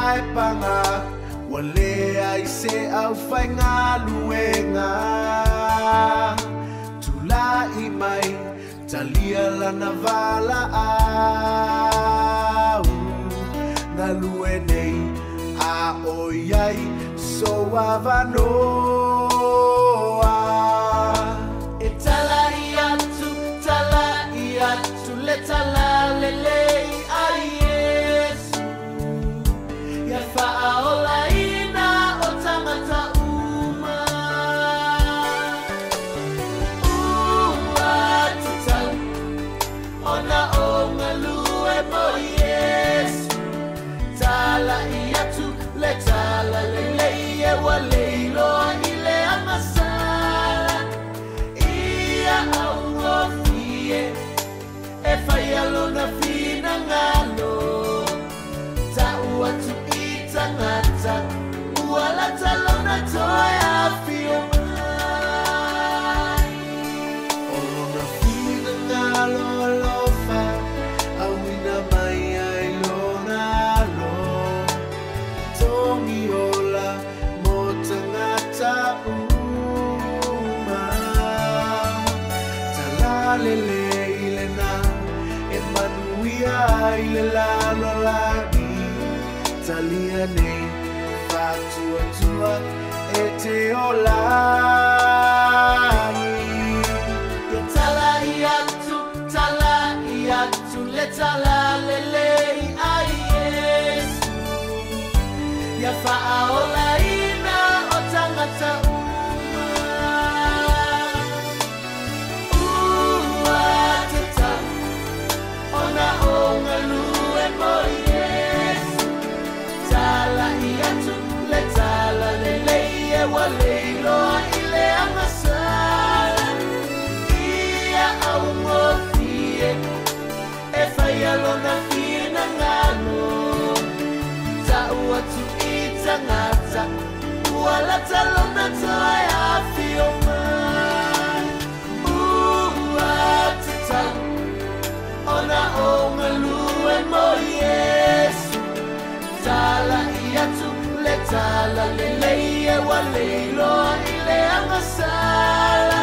Paga ua leai se aufaigaluega. Tula'i mai talia lana valaau galue nei a ʻoiai sou avanoa. E tala'i atu, tala'i atu le talalelei a Iesu, ia faaolaina o tagata uma. Ua tatau ona o galue mo Iesu, tala'i atu le talalelei e ua leiloa i le agasala. Ia augofie e faia lona finagalo, ta'u atu i tagata ua lata lona toe afio mai. O lona finagalo alofa auina mai ai lona alo, togi ola mo tagata uma. Talalelei lena e manuia ai le lalolagi, talia nei faatuatua e te olagi. Ia tala'i atu, tala'i atu le talalelei a Iesu, ia faaolaina o tagata uma. Ua tatau ona o galue mo Iesu, tala'i atu le talalelei e ua leiloa i le agasala. Ia augofie e faia lona finagalo, ta'u atu i tagata ua lata lona toe afio mai. Ua tatau ona o galue mo Iesu, tala'i atu le talalelei e ua leiloa i le agasala.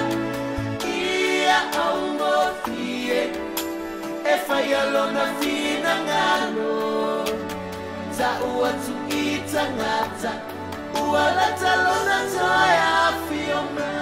Ia augofie e faia lona finagalo, ta'u atu i tagata ua lata lona toe afio mai.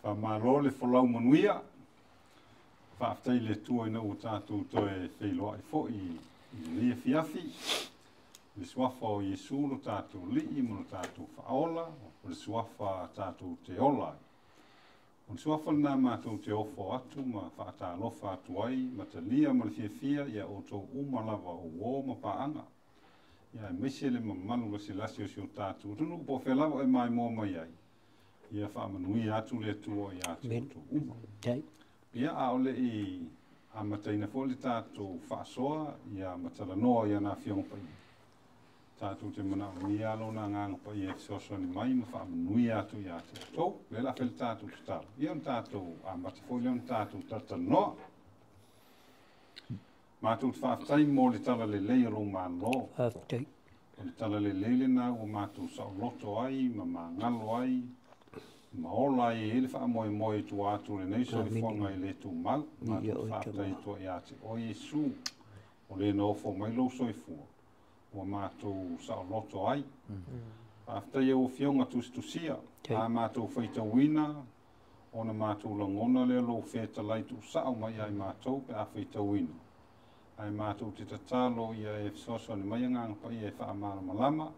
Faamalo le folau manuia. Faafetai i le Atua ina ua tatou toe feiloai foi i lenei afiafi. Le suafa o Iesu lo tatou Alii ma lo tatou Faaola, o le suafa tatou te ola ai. O le suafa lena matou te ofo atu ma faatalofa atu ai ma talia ma le fiafia ia outou uma lava o uō ma paaga. Ia aemaise le mamalu lasilasi o si o tatou atunuu po o fea lava e maimoa mai ai. Ia faamanuia atu le Atua ia te outou uma. Ia, a o le i amataina foi le tatou faasoa ia ma talanoa i ana Afioga Paia, tatou te manaomia Lona Agaga Paia e fesoasoani mai ma faamanuia atu ia te outou. O lea o le a fai le tatou tatalo, ia ona tatou amata foi lea ona tatou talatalanoa. Matou te faafetai mo le talalelei o lou Malo. Faafetai. O le talalelei lena ua matou saoloto ai ma magalo ai ma ola ai e i ai le faamoemoe i tua atu o lenei soifuaga e le tumau. Matou te faafetai atu ia te oe Iesu. O lē na ofo mai lou soifua ua matou saoloto ai. Faafetai i au Afioga tusitusia, a matou faitauina ona matou lagona lea lou fetalai tuusao mai ia i matou pe a faitauina. Ae matou te tatalo ia e fesoasoani mai Agaga Paia e faamalamalama,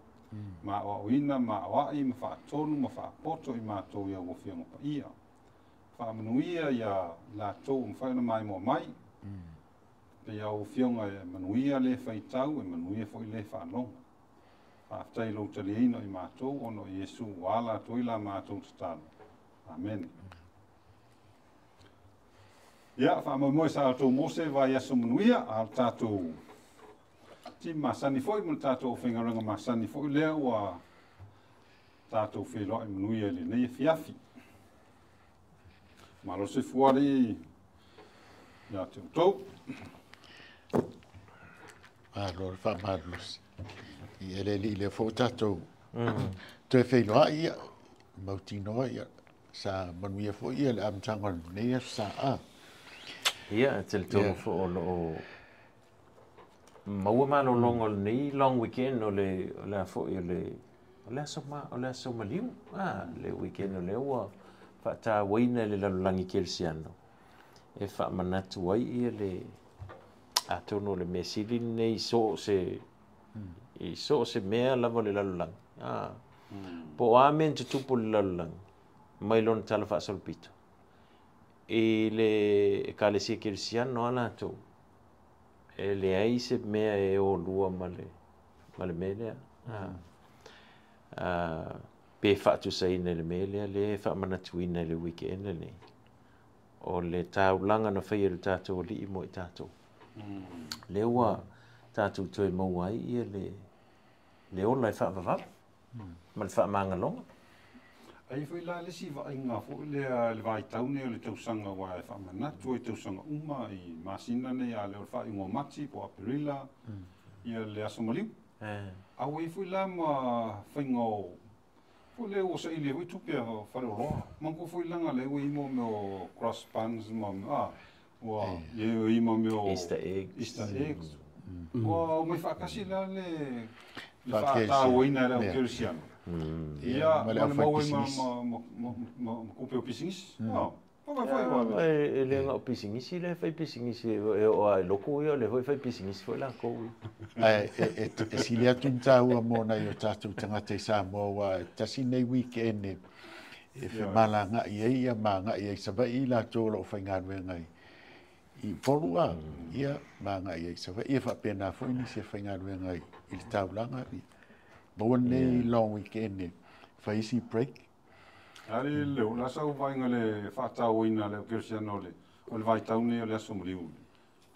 ma aoaoina ma aoai ma faatonu ma faapoto i matou i au Afioga Paia. Faamanuia ia i latou ua mafai ona maimoa mai, pei au Afioga e manuia le faitau, e manuia foi le faalogo. Faafetai i lou taliaina o i matou ona o Iesu ua ala atu ai la matou tatalo. Amene. Ia, faamoemoe sa outou mo se vaiaso manuia, a o le tatou timu masani foi ma le tatou aufaigaluega masani foi lea ua tatou feiloai manuia i lenei afiafi. Malo le soifua alii ia te outou. Malo le faamalolosi. Ia le alii lea foi ua tatou toe feiloai, ia, mautinoa ia sa manuia foi ia le amataga o lenei Aso Sa. Ia, e talitonu foi o lo o maua malologa o lenei long weekend o le o le a foi o le o le aso ma o le aso maliu, le weekend o lea ua faatauaina e le lalolagi kerisiano e faamanatu ai ia le atonu o le mea sili lenei i so o se i so o se mea lava o le lalolagi, po o a mea na tutupu i le lalolagi mai lona tala faasolopito i le Ekalesia Kerisiano a latou, e leai se mea e olua ma le mea lea, pe faatusaina i le mea lea lea e faamanatuina i le weekend lenei, o le taulaga na faia e le tatou Alii mo i tatou. Lea ua tatou toe maua ai ia le ola e faavavau ma le faamagaloga. Ai foi la le isi vaaiga foi lea i le vaitau nei o le tausaga aua e faamanatu ai tausaga uma i masina nei a le o le faaiuga o Mati po o Aperila ia le aso maliu. A ua i ai foi la ma faiga o foi lea ua saili ai foi tupe a faleoloa. Manatua foi leaga lea ua i ai mo mea o cross buns ma ua i ai ma mea o Easter eggs. Easter eggs. Ua omai faatasi la le faatauaina e le au kerisiano. Ia, ma le ma le maua ai ma aufaipisinisi. ma tupe o pisinisi. Foi foi ua E le na o pisinisi le fai pisinisi e o a loko ia le foi fai pisinisi foi lakou. Ae e sili atu ona taua mo nai o tatou tagata i Samoa aua e tasi lenei weekend e femalagaai ai ia ma agai ai i Savaii i latou o lo o faigaluega i Upolu a, ia ma agai ai i Savaii ia faapena foi nisi e faigaluega i le taulaga. Ia maua lenei long weekend e fai isi break. Ali le o la sau vaaiga le faatauaina le au kerisiano o le vaitau nei o le aso maliu.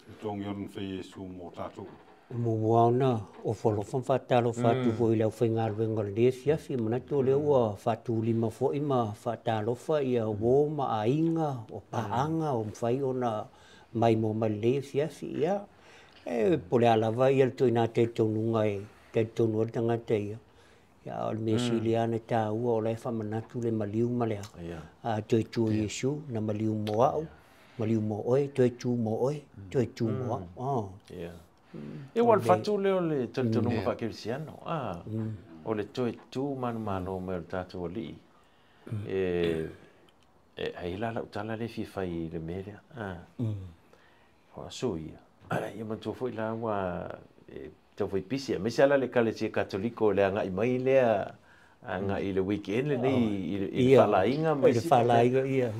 Le togi ona fai Iesu mo tatou. Muamua ona ofo alofa ma faatalofa atu foi i le aufaigaluega o lenei afiafi. Manatu o lea ua faatulima foi ma faatalofa ia uo ma aiga o paaga o mafai ona maimoa mai lenei afiafi. Ia, e po o le a lava ia le ituaiga talitonuga e talitonu ai le tagata ia. Ia, o le mea sili lava ona taua o la e faamanatu le maliu ma le a toe tu o Iesu, na maliu mo au, maliu mo oe, toe tu mo oe, toe tu mo au. Oh. Ia. Ia ua le fatu lea o le talitonuga faakerisiano. O le toe tu manumalo mai o le tatou Alii. E ai la lau tala le fia fai i le mea lea. O aso ia. Ia manatua foi la ua tau fai pisi, aemaise lava la le Ekalesia Katoliko le agai mai lea agai i le weekend lenei i le faalaaiga ma I le isi faalaaiga, ia.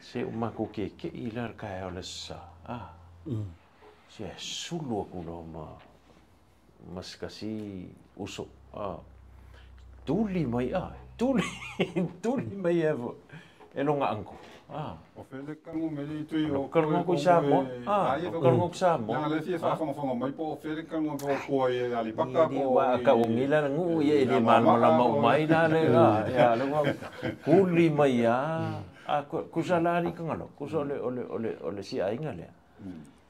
Se o matou keke'i la le taeao o le Aso Sa. Se sulu atu loa ma se tasi uso. Tuli mai, tuli, tuli mai e foi e longa uncle. O fele kalongo me le tui o Kalongo ku Samoa. Ia Kalongo ku Samoa. Nanga le fia faafogafoga mai po o fele kalongo po o koa i Alipaka po o Wa ka ungila la ngu ia le malamalama o mai la le la. Ia le wa kuli mai a. Ku sa la ri kangalo. Ku sa le ole ole ole si ainga le.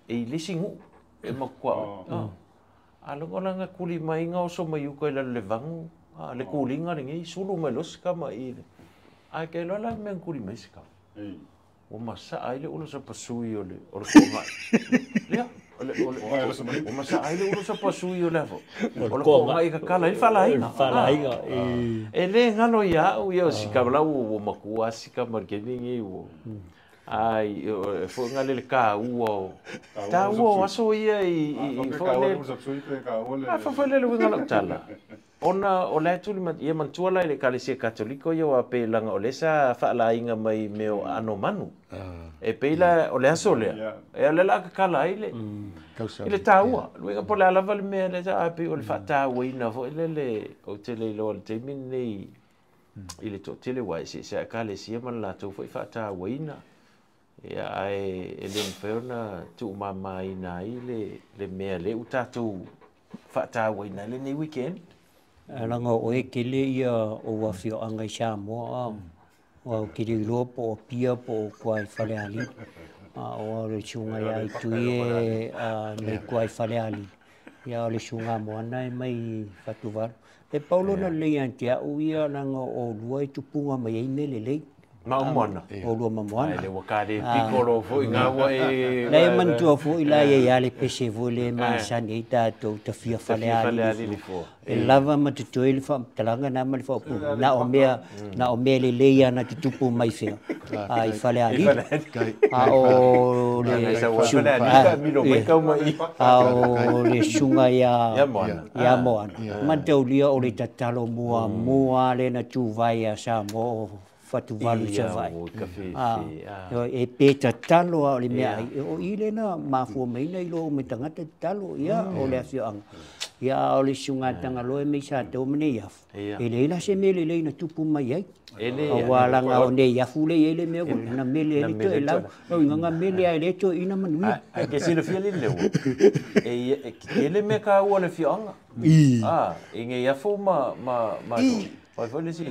E le singu e makwa. A lo la nga kuli mai nga oso mai uka i la le vangu. Le kulinga le ngi sulu mai los ka mai le. A ke lo la me kuli mai se ka. O masa ai le ulo sa pasui o le konga. Lea, O masa ai le ulu sa pasui o le afo. O le koga i ka kala i falaina. Falaina. E le ngalo ia au ia o sika lau o makua sika markeni ngi o. Ai fo ngale le ka ua o. Ta ua o aso ia i fo le. A fo fo le le winga tala. Ona o le tuli ia mantua la i le Ekalesia Katoliko ia wa pe langa o le sa faalainga mai meo ano manu. E peila o le aso lea. E le la kala ai le. I le taua. Luinga po le alava le mea le sa api o le faataua ina fo le le o te le lo le taimi nei i le toatele wa e se se Ekalesia ma le latou foi faataua ina. Ia ai e le mafai ona tuumamaina ai le mea le u tatou faataua ina le nei weekend. Langa o e kele ia o wafio anga i Samoa o kiri loa po o pia po o kuai faleali o le sunga ia i tui e mai kuai faleali ia o le sunga moana e mai Fatuvalu e paulo na lei anti au ia langa o lua i tupunga mai ei mele lei Ma o moana. O lua ma moana. Ai le wakare pikolo foi ngā ua e... Lai mantua foi la ia ia le pese foi le masani i tātou tawhia faleali li fua. E lava ma te toi le whaamtalanga nā ma le whaopu. Nā o mea le leia na te tupu mai whea. A i faleali. A o le... A o le sunga ia moana. Mantaulia o le tatalo mua mua le na tūvai a Samoa Fatuvalu sa vai. E pe tatalo a o le mea ai. O i le na mafua mai na ilo o me tangata tatalo ia o le afioanga. Ia o le sunga tangaloa e mei sa tau mene iafu. E le ila se mele le na tupu mai ai. O walanga o ne iafu le ele mea ko na mele ele to e lau. O nganga mele ai le to ina manuia. Ai ke sila fia le leo. E ke le mea ka ua le fioanga. Ah, e nge iafu ma Oi foi le si.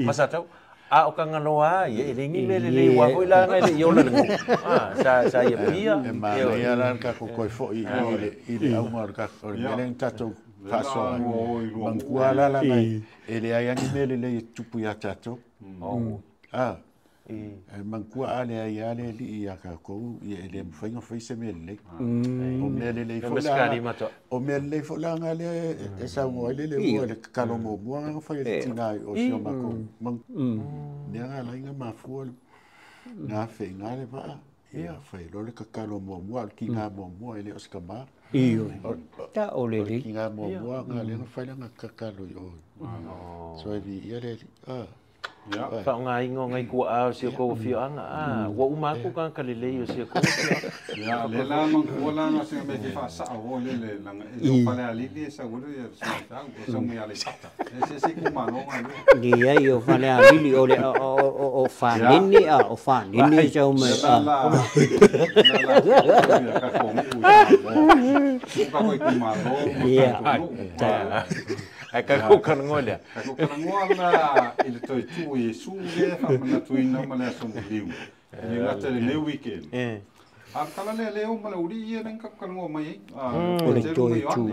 Ma sa tau. A o kanga noa ia e lengi mele le ua foi la ngai le iola le. Ah, sa ia pia. E ma ia la ka ko koi foi i le au ma ka o le mele tatou faasoa. Mangua la la ngai e le ai ani mele le tupu ia tatou. Ah. E mangua ale ai ale li ia ka ko ia le mfainga fai se mele le. O mele le fo la. O mele le fo la ngale e sa mo le le mo le kalomo mo nga fai le tina o si o mako. Mang ne nga la inga mafua na fe nga le va. Ia fai lo le kalomo mo al ki nga mo mo ele o skama. Iyo. Ta o le le. Ki nga mo mo nga le fai la nga kakalo yo. So e vi ia le ah Fa ngā ingo ngai kua ao si o kou fioanga. Ah, ua uma aku ka kalilei o si o kou fioanga. Ia, le la mangua la nga singa me te whaasaa o le le langa. E leo pale a lili e sa ulu ia sa tau, o sa mui a le pata. E se se ku malonga le. Ni ai o fale a lili o le o whanene a, o whanene sa ume. La la, la la, ka kongu ia. Ka koi ku malonga. Ia. Ai ka kou kanangoa lea. Ka kou kanangoa la i le toi tū i Iesu le whamanatuina ma le aso maliu. I ngata le leo weekend. A kala le leo ma le uri ia neng ka kanangoa mai ai. O le toi tū.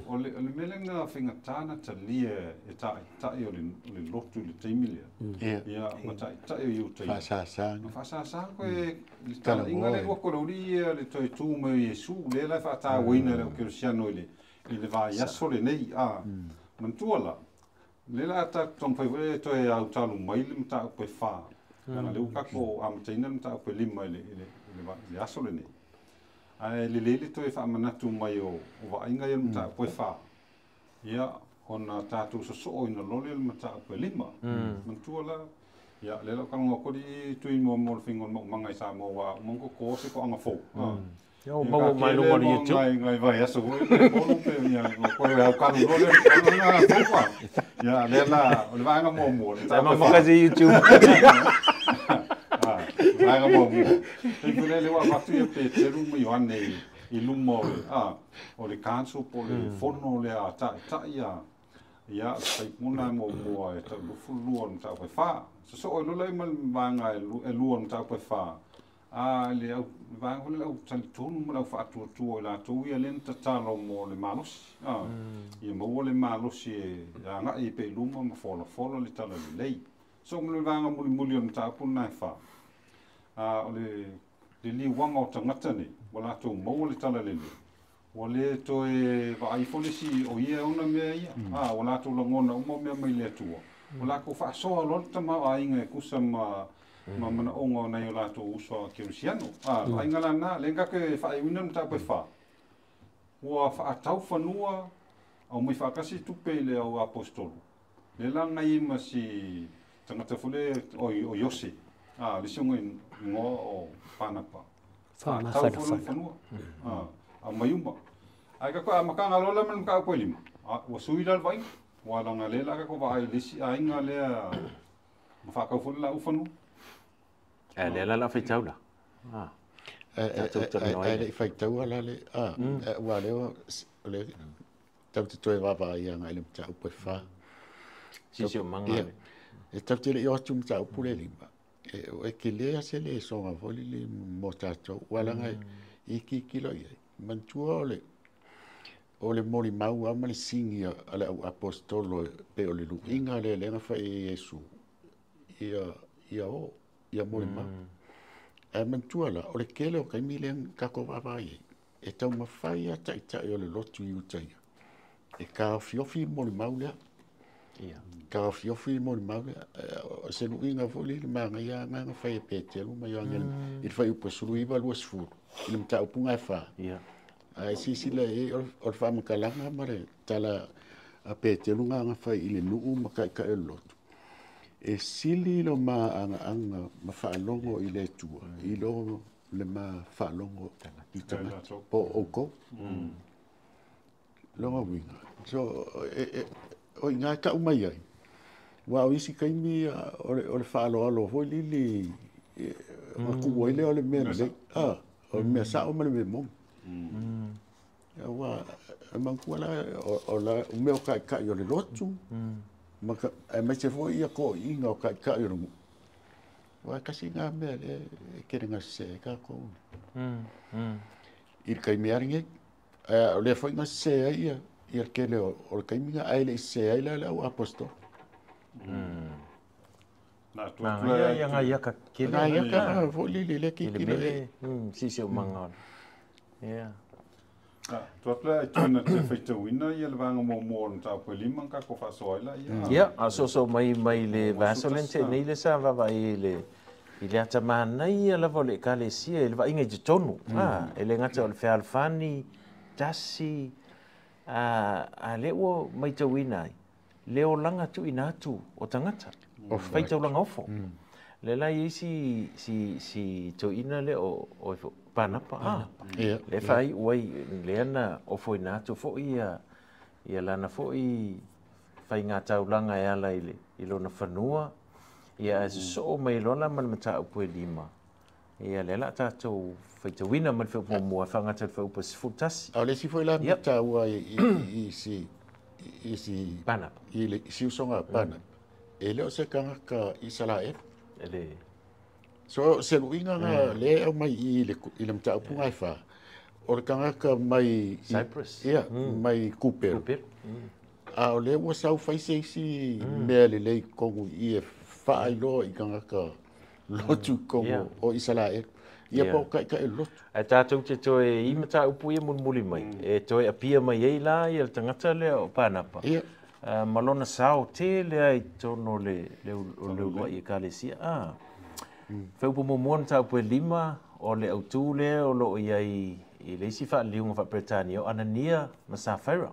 O le mele ngā whingatana talia e ta'i o le lotu le teimi lea. Ia ma ta'i o iu teimi. Whaasasanga. Whaasasanga koe le tala inga le wako le uri ia le toi tū mai Iesu le lai whaatawina le o Kerosiano i le vai aso le nei. Mantua la, le la ta tong fai foi toe au talu mai le mataupu e whā. Kana le ukako a mataina le mataupu e lima i le aso le nei. Ae le lele toe whaamanatu mai o vainga ia le mataupu e whā. Ia, ona tātou sosoo ina lole le mataupu e lima. Mantua la, ia, le lau kalonga kori tui mua mo le fingo mo manga i Samoa wa umango ko se ko anga fou. Yo, maua mai lunga o le YouTube. Ngai vai aso koe, polu pe, ia, koe au kanu lole, kanu ngā fou. Ia, le la, o le vaanga mua mua. Sai mamaka se YouTube. Vaanga mua mua. Hei pule le wa watu ia pe teru mai Ioane i luma o le council po le fono le a ta'i ia. Ia, tai puna mua mua e tau lufu lua no tau pe wha. So o lula i ma le vaanga e lua no tau pe wha. A le au vaanga le au talitonu ma le au whaatuatua i latou ia le tatalo mo le malosi. Ia maua le malosi e angai i pe luma ma folafola le tala lelei. So mo le vaanga mulimuli o le mataupu na e wha. O le liuanga o tangata nei. Ua latou maua le talalelei, ua le toe vaai ifo le isi o ia e ona mea ia, a ua latou lagona uma mea mai le Atua, ua latou faasoa loa le tamaoaiga e tusa ma ma manaoga o nai o latou uso a kerisiano. A, le vaaiga la lena, lea na tatou te faaiuina le mataupu e fa, ua faatau fanua, aumai faatasi tupe i le au aposetolo, lea la na i ai ma si tagata foi lea o Iose, a, le isi ona igoa o Panapa, faatau foi lona fanua, a, aumai uma. Ae tatou amataga loa la ma le mataupu e lima, a, ua sui la le vaaiga, ua leaga o lea o le a tatou vaai i le isi aiga lea na faatau foi le lauu fanua. Ae lea la o le a faitau la. A. Tatou talanoa ai. Ae le i faitaua la le, a, aua lea o le tatou te toe vaavaai agai i le mataupu e fa. Siosiomaga. Ia, e tatou te le i oo atu i le mataupu lea e lima, e tele lava se lesona foi lele mo tatou, aua leaga e tilotilo i ai. Manatua o le o le molimau lava ma le sigi a le au aposetolo pei o le luiga lea lea na fai e Iesu ia ia o ia molimau. Ae manatua la, o le tele o taimi lea na tatou vaavaai ai, e taumafai lava taitai o le lotu i uta ia e taofiofi le molimau lea. Ia. Taofiofi le molimau lea. O se luiga foi lele manaia lava na fai e Peteru ma Ioane i le fuaiupu e 19, 20 i le mataupu e fa. Ia. Ae silasila i ai, o le faamatalaga ma le tala a Peteru na na fai i le nuu ma taitai o le lotu, e sili lo maagaaga ma faalogo i le Atua i lo le ma faalogo i tagata po o outou. Lona uiga, so, o i ina e tau mai ai, aua o isi taimi o le faaaloalo foi lili ona tuu ai lea o le mea lelei, o le mea sao ma le mea moni. Aua e manatua la, o mea o taitai o le lotu, aemaise foi ia toeaiina o taitai o le nuu. Aua e tasi lena mea lea e tele na sese ai tatou i le taimi lava lenei. Ae o lea foi na sese ai ia le tele o le taimi lena, ae le i sese ai la le au aposetolo. Manaia ia nai aka kele. Nai aka foi lele lea tilotilo i ai. Siosiomaga o le. Ia. Tuu atu lea i na te faitauina ia le vaega muamua o le mataupu e lima na tatou faasoa ai laia. Ia, a o soosoo mai mai le vaiaso lea na tea nei lea sa vaavaai i le i le ata manaia lava o le Ekalesia i le vaaiga i totonu. A, e le gata o le fealofani, tasi, a, a lea ua maitauina ai le olaga tuuina atu o tagata, faitaulaga ofo. Lea la e i ai si, si, si toeaina lea o, o Panapa, a, lea e faaiu ai, lea na ofoina atu foi ia, ia lana foi faiga taulaga e ala i, le, i lona fanua, ia ae sosoo mai loa la ma le mataupu e lima, ia lea la tatou faitauina mai le fuaiupu muamua e faagata i le fuaiupu e 11. A o le isi foi la mea taua i si i si Panapa. I le si usoga a Panapa, e le o se tagata Isaraelu. E le. So se luiga na lea e aumai i i i le mataupu na e fa, o le tagata mai Cyprus. Ia, mai Kupero. Kupero. A o lea ua sau fai se isi mea lelei i totonu i i e faailoa i tagata lotu i totonu o Isaraelu. Ia po o taitai o le lotu. Ae tatou te toe i mataupu ia mulimuli mai, e toe apia mai ai la ia le tagata lea o Panapa, ma lona sao tele lava i totonu o le uluai Ekalesia. A fuaiupu muamua o le mataupu e lima, o le autu lea o lo o i ai i le isi faaliliuga faa-Peretania o Anania ma Safaira.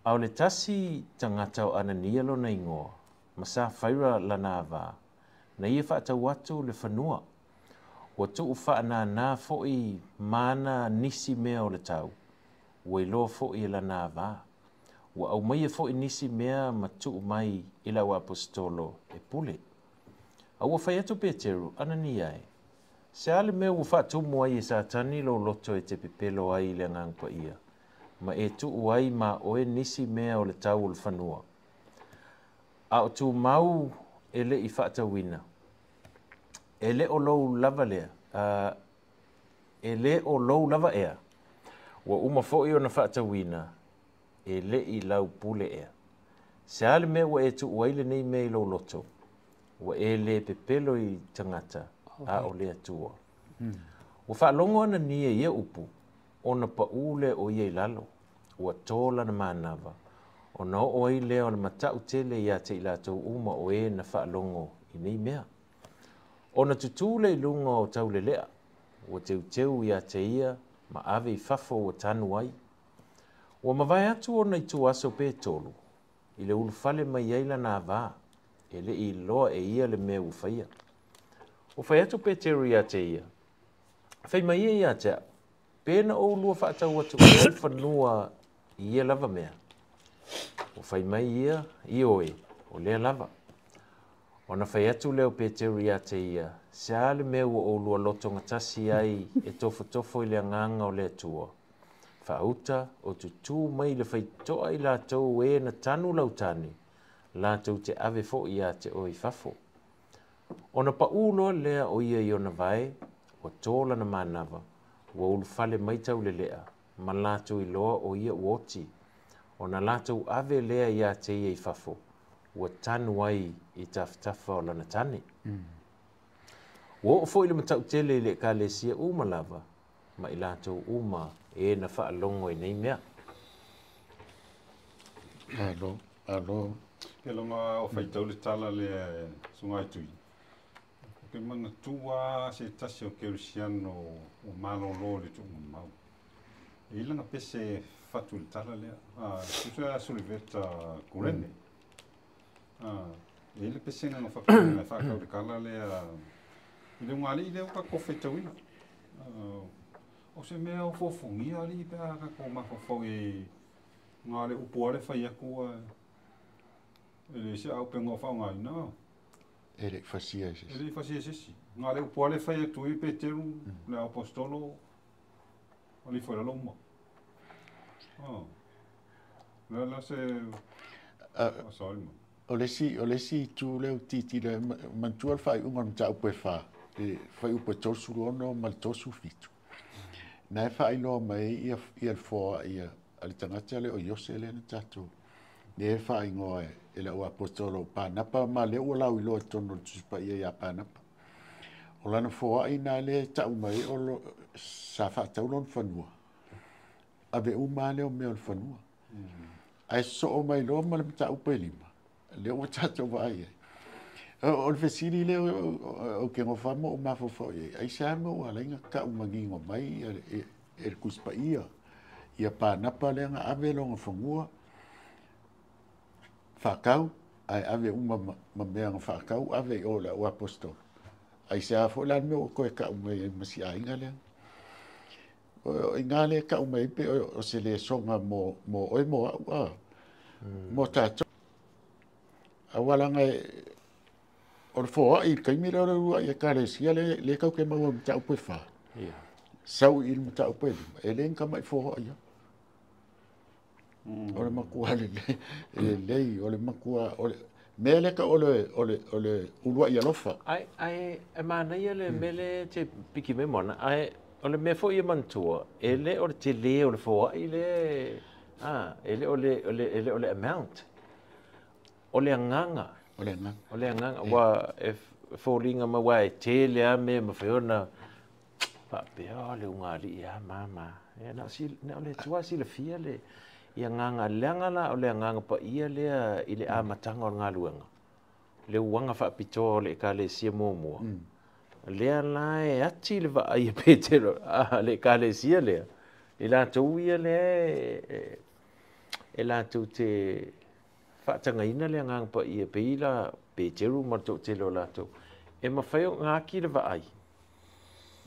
A o le tasi tagata o Anania lona igoa, ma Safaira lana ava, na ia faatau atu le fanua. Ua tuu faanānā foi ma ana nisi mea o le tau, ua iloa foi e lana ava. Ua aumaia foi nisi mea ma tuu mai i le auaposetolo e pule. A ua fai atu Peteru, Anania e, se a le mea ua faatumu ai e Satani lou loto e te pepelo ai i le Agaga Paia, ma e tuu ai ma oe nisi mea o le tau o le fanua? A o tumau e le i faatauina, e le o lou lava lea, e le o lou lava ea, ua uma foi ona faatauina, e le i lau pule ea. Se a le mea ua e tuu ai lenei mea i lou loto, ua e le pepelo i tagata, a o le Atua. Ua faalogo Anania i ia upu, ona paʻū lea o ia i lalo, ua tō lana manava, ona oo ai lea o le mataʻu tele iā te i latou uma o e na faalogo i nei mea. Ona tutū lea i luga o tauleleʻa, ua teuteu iā te ia ma ave i fafo ua tanu ai. Ua mavae atu ona ituaso pe 3, i le ulufale mai ai lana avā, e leʻi iloa e ia le mea ua faia. Ua fai atu Peteru iā te ia, fai mai ia iā te aʻu, pe na oulua faatau atu ea le fanua i ia lava mea. Ua fai mai ia, ioe, o lea lava. Ona fai atu lea o Peteru iā te ia, se a le mea ua oulua lotogatasi ai e tofotofo i le agaga o le Atua. Faauta o tutū mai le faitoa i latou e na tanu lau tane, latou te ave foʻi iā te oe i fafo. Ona paʻū loa lea o ia i ona vae, ua tō lana manava, ua ulufale mai tauleleʻa, ma latou iloa o ia ua oti. Ona latou ave lea iā te ia i fafo, ua tanu ai i tafatafa o lana tane. Ua oo foʻi le mataʻutele i le ʻekalesia uma lava, ma i latou uma e na faalogo i nei mea. Malo, malo. Ke longa o faitau le tala lea e suga i tui. O ke manatua se tasi o kerisiano o malōlō i le tuugamau. E i lana pese fatu i le tala lea. Tusa a Suliveta Kurene. E i le pesega na faapena e faakau le tala lea i le ugalii lea ua tatou faitauina. O se mea o fofogia alii pe a tatou mafaufau i na le upu lava le fai atu e leai se auupega o faaaogaina. E leʻi fasia e se E leʻi fasia e se isi. Na le upu lava le fai atu ai Peteru, le aposetolo, alifo i lalo uma. Le la se sorry ma. O le isi itu lea ua tilotilo ai, manatua le faaiuga o le mataupu e 4, le fuaiupu e 36 ma le 37. Na e faailoa mai ai ia le foaʻi a le tagata lea o Iose lea na tatou lea e faaigoa e le au aposetolo o Panapa ma lea ua lauiloa i totonu o le Tusi Paia ia Panapa. O lana foaʻi na lea e taʻu mai ai o lo, sa faatau lona fanua. Ave uma lava lea o mea o le fanua. Ae sosoo mai loa ma le mataupu e 5, lea ua tatou vaai ai. O le fesili lea ou te gofa ma ou mafaufau i ai, aisea mea ua ala ai ona taʻu manino mai e le Tusi Paia ia Panapa lea na ave lona fanua faatau ae ave uma ma mea na faatau ave i o le au aposetolo. Aisea foi la le mea ua toe taʻu mai ai ma si aiga lea. O i ina lea taʻu mai ai pe o se lesoga mo oe mo aʻu a mo tatou. Aua laga o le foaʻi i le taimi lea o le uluaʻi ekalesia le tatou te maua i le mataupu e 4. Sau i le mataupu e 5, e le ni tamaʻi foaʻi a. O le matua lelei, lelei, o le matua, o le mea lea ka o le uluaʻi alofa. Ai ai e manaia le mea lea te piki mai moana, ae o le mea foʻi e manatua, e le o le telē o le foaʻi le e le o le o le e le o le amount. O le agaga. O le agaga. O le agaga ua e foliga mai ua e tele a mea mafai ona faapea o le ugalii a mama. E na o si na o le Atua silafia le i agaga leaga la o le agaga paia lea i le amataga o le galuega. Le uaga faapitoa o le ekalesia muamua. Lea la e ati le vaai e Petero le ekalesia lea. I latou ia lea e latou te faatagaina le agaga paia pei la Peteru ma le toatele o latou. E mafai ona ati le vaai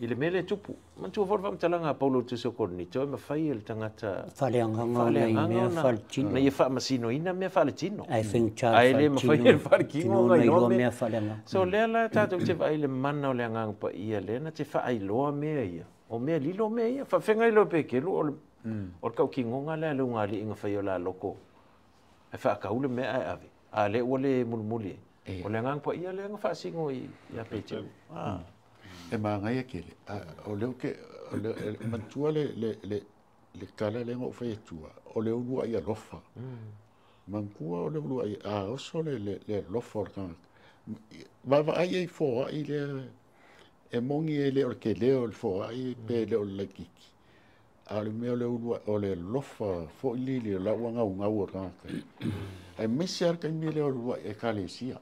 i le mea lea e tupu. Manatua foi le faamatalaga a Paulo i le Tusi o Korinito, e mafai e le tagata faaleagaga ona i mea faaletino. Na ia faamasinoina mea faaletino. Ae faigata Ae le mafai e le faaletino ona iloa mea faaleagaga. So lea la tatou te vaai i le mana o le agaga paia lea na te faailoa mea ia. O mea lilo mea ia. Faafegai loa Peteru o le tautinoga lea a le ugalii na fai o la loko. E faatau le mea ae ave. A lea ua le mulimuli ai. O le agaga paia lea na faasino ia Peteru. E magaia tele. O lea ou te o le manatua le tala lea na ou fai atua, o le uluaʻi alofa. Manatua o le uluaʻi a oso le alofa o le tagata. Vaavaai ai foaʻi lea. E moni e le o le tele o le foai pe le o le laitiiti. A o le mea o le uluai o le alofa foi lili o la ua gaugau o le tagata. Aemaise lava le taimi lea o le uluai Ekalesia.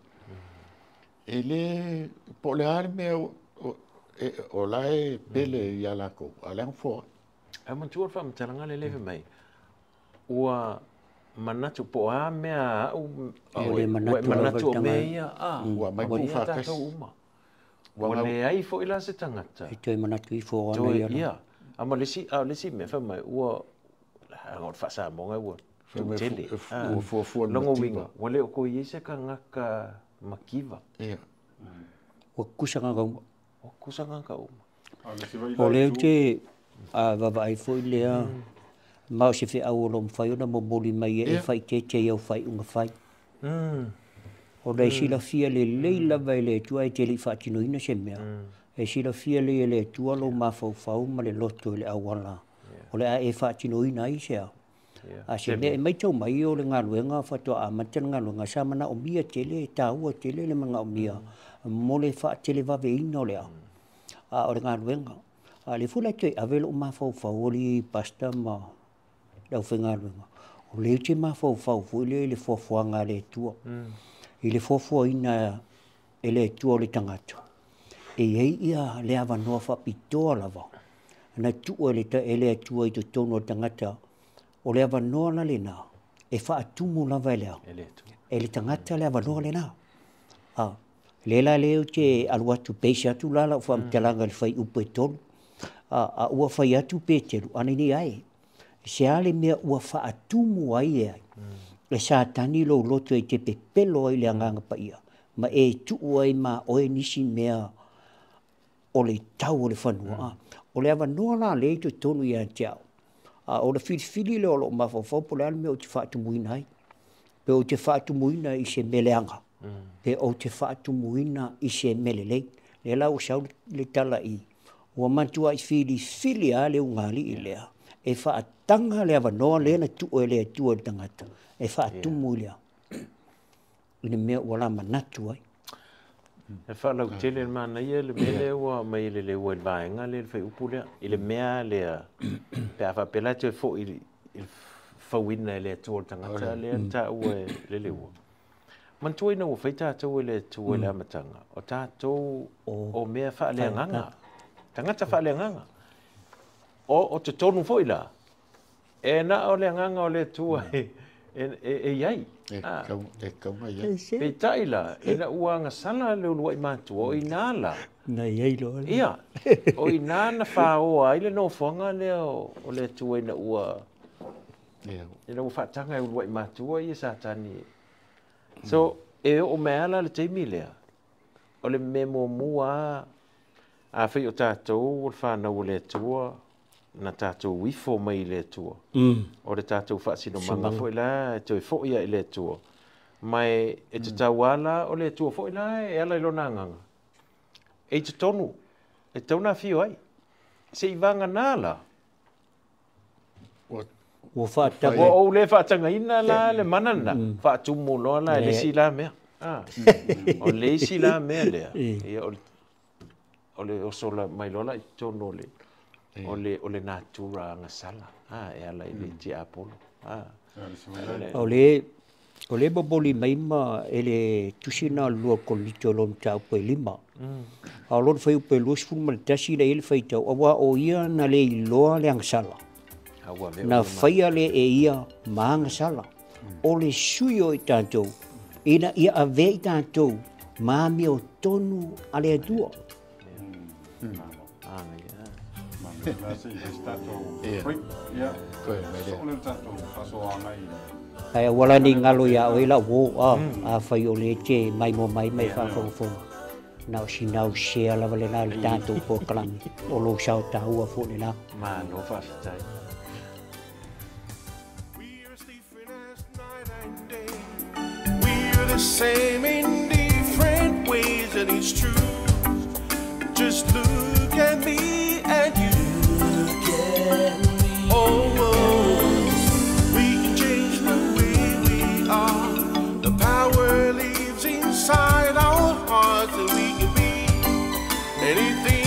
E le po o le a le mea o la e pele ia latou, a o le a na foai. Ae manatua le faamatalaga lea lea fai mai, ua manatu po o a mea a au Ua le ua e manatu lava manatu le o mea tagata. ia, a, Ua aumai ua puu ia faatasi. tatou uma. Ua Ua gau. leai foi la se tagata. E toe manatu ifo ona Toe ia la. ia. A ma le isi, a o le isi mea fai mai, ua, leaga o le faa-Samoa ua Fai mai tuutele. fu- ua fuafua le Lona mativa. uiga, ua le o koe i ai se tagata mativa. Ia. Ua kusa gagauma. Ua kusa gagauma. A o le isi foi O la lea itu te a vaavaai foi lea ma o se feau o lo o mafai ona momoli mai e Ia. faaiteite i au faaiuga fai. Ona e silafia lelei lava e le Atua e te le i faatinoina se mea. E silafia lelei e le Atua lou mafaufau ma le loto i le auala o le a e faatinoina ai se a. A se mea e matau mai o le galuega faatoa amata le galuega sa manaomia tele, e taua tele le manaomia mo le faatelevaveina o le a. A o le galuega. A le foi la toe ave lou mafaufau o le pastor ma le aufaigaluega. O lea ou te mafaufau foi lea i le fuafuaga a le Atua. I le fuafuaina e le Atua o le tagata. E i ai ia le avanoa faapitoa lava na tuu e le Atua i totonu o le tagata. O le avanoa la lena e faatumu lava e le a. E le Atua. E le tagata le avanoa lena. A, le la lea ou te alu atu peisa atu la lau faamatalaga i le fuaiupu e 3. A ua fai atu Petelu, ana nei ai. Se a le mea ua faatumu ai e ai. E Satani lou loto e te pepelo ai le agaga paia. Ma e tuu ai ma oe nisi mea o le tau o le fanua. O le avanoa la lea i totonu ia te au. A o le filifili lea o loo mafaufau po o le a le mea ou te faatumuina ai. Pe ou te faatumuina i se mea leaga. Pe ou te faatumuina i se mea lelei. Lea la ua sau le tala i ua matuai filifili lava le ugali'i lea. E faataga le avanoa lea na tuu e le Atua i le tagata. E faatumu i le a. I le mea ua la manatu ai. E faalautele le manaia le mea lea ua aumai e le leua i le vaega lea i le fuaiupu lea. I le mea lea, pe a faapea la e toe foi i le fauina e le Atua o le tagata lea na taua e le leua. Manatua ina ua fai tatou e le Atua i le amataga, o tatou o mea faaleagaga. Tagata faaleagaga. O totonu foi la, e na o le agaga o le Atua e i ai. E tau e tau na ia. Peitai la, ina ua agasala le uluai matua, o ina la. Na i ai loa le. Ia, o ina na whaoa ai le nofoaga lea o le Atua ina ua Ia. ina ua faataga e uluai matua ia Satani. So, e oo mai ala le taimi lea, o le mea muamua a fai o tatou o le whanau o le Atua, na tatou ifo mai i le Atua. O le tatou faasinomaga foi la, e toe foi ia i le Atua. Ma e tatau ala o le Atua foi la e ala i lona agaga. E i totonu, e tau na afio ai. Se i vagana la. Ua Ua faataga. Ua ou le faatagaina la le mana lena. Faatumu loa la e le isi la mea. O le isi la mea lea. Ia, o le oso la mai loa la i totonu o le natura agasala. E ala i le tiapolo. O le momoli mai ma e le tusi na lua Korinito lona mataupu e 5. A o lona fuaiupu e 21 na i ai le faitau, aua o ia na le iloa le agasala. Na faia le e ia ma agasala. O le sui o i tatou, ina ia avea i tatou ma amio tonu a le Atua. La se i se tatou break. Ia. Koe mai lea. So le tatou faasoaga i Ai auala ni ngalo ia oe la wo a fai o le te mai mo mai mai faafogafoga. Na o sinau share lava lena le tatou polokalame. O lou sao taua foi lena. Malo faafetai. We are as different as night and day. We are the same in different ways, and it's true. Just look at me and you. Look at me. Oh, oh, we can change the way we are. The power lives inside our hearts, and we can be anything.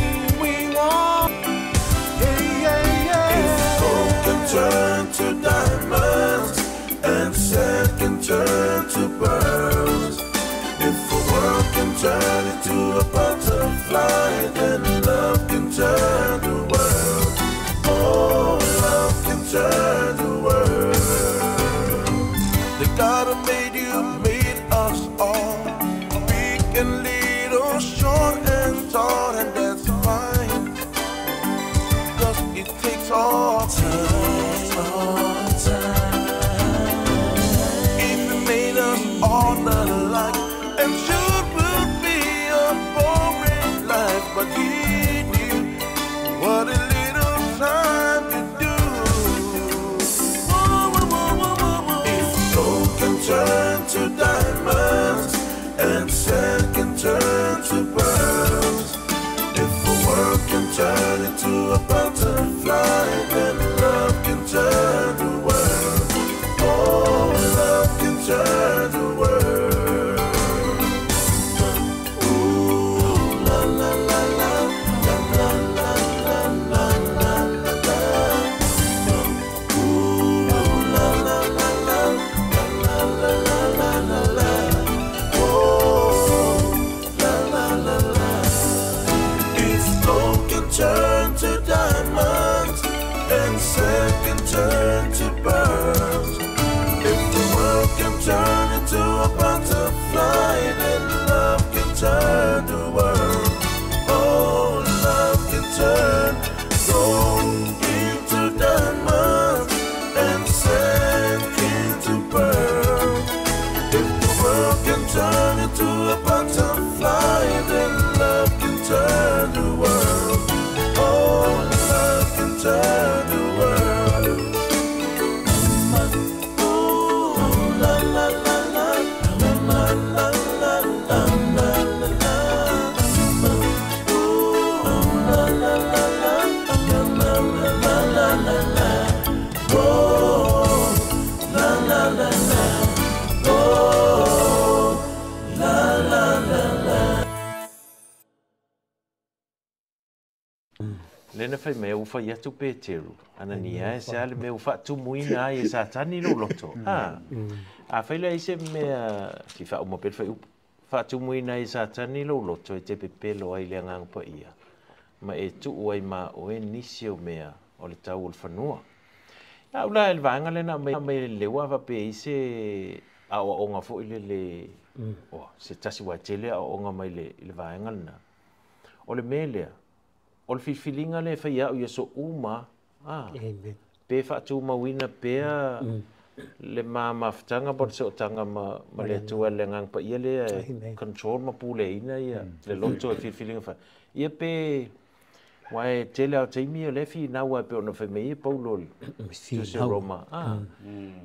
us all, big and little, short and tall, and that's fine. 'Cause it takes all time. If it made us all alike, and sure would be a boring life, but he knew what a little time could do. Whoa, whoa, whoa, whoa, whoa, whoa. If gold can turn to diamonds and sand can turn to pearls, if a world can turn into a butterfly, then love can turn the world. Oh, love can turn the world. Ooh, la la la la, la la la la la la la la. Ooh, la la la la, la la la la la la. Oh, la la la la. If gold can turn to diamonds and sand can turn to pearls, if the world can turn into a butterfly, then love can turn the world. Oh, love can turn gold into diamonds and sand into pearls. If the world can turn into a butterfly, then love can turn the world. Oh, love can turn the world. Ooh, la la la la, la la la la la la la la. Ooh, la la la la, la la la la la la. Oh, la la la la. Oh, la la la la. Lena fai mea ua fai atu Peteru, Anania e se a le mea ua faatumuina ai e Satani lou loto. A fai lea i se mea, si faauma pea le faiupu, faatumuina ai e Satani lou loto e te pepelo ai i le agaga paia, ma e tuu ai ma oe nisi o mea o le tau o le fanua. Ia au la e le vaega lena aumai mai le leua faapea i se aoaoga foi lele, oh, se tasi uae tele aoaoga mai le, i le vaega lena. O le mea lea, o le filifiliga lea e fai au i aso uma, Amen. Pe faatumauina pea le mamafutaga po o le sootaga ma, ma le Atua i le agaga paia lea e Amen. control ma puleaina ia le loto e filifiliga fai. Ia pe, aua e tele lava o taimi o lea e finau lava e pei ona fai mai ai Paulo i le Tusi o Finau. Roma,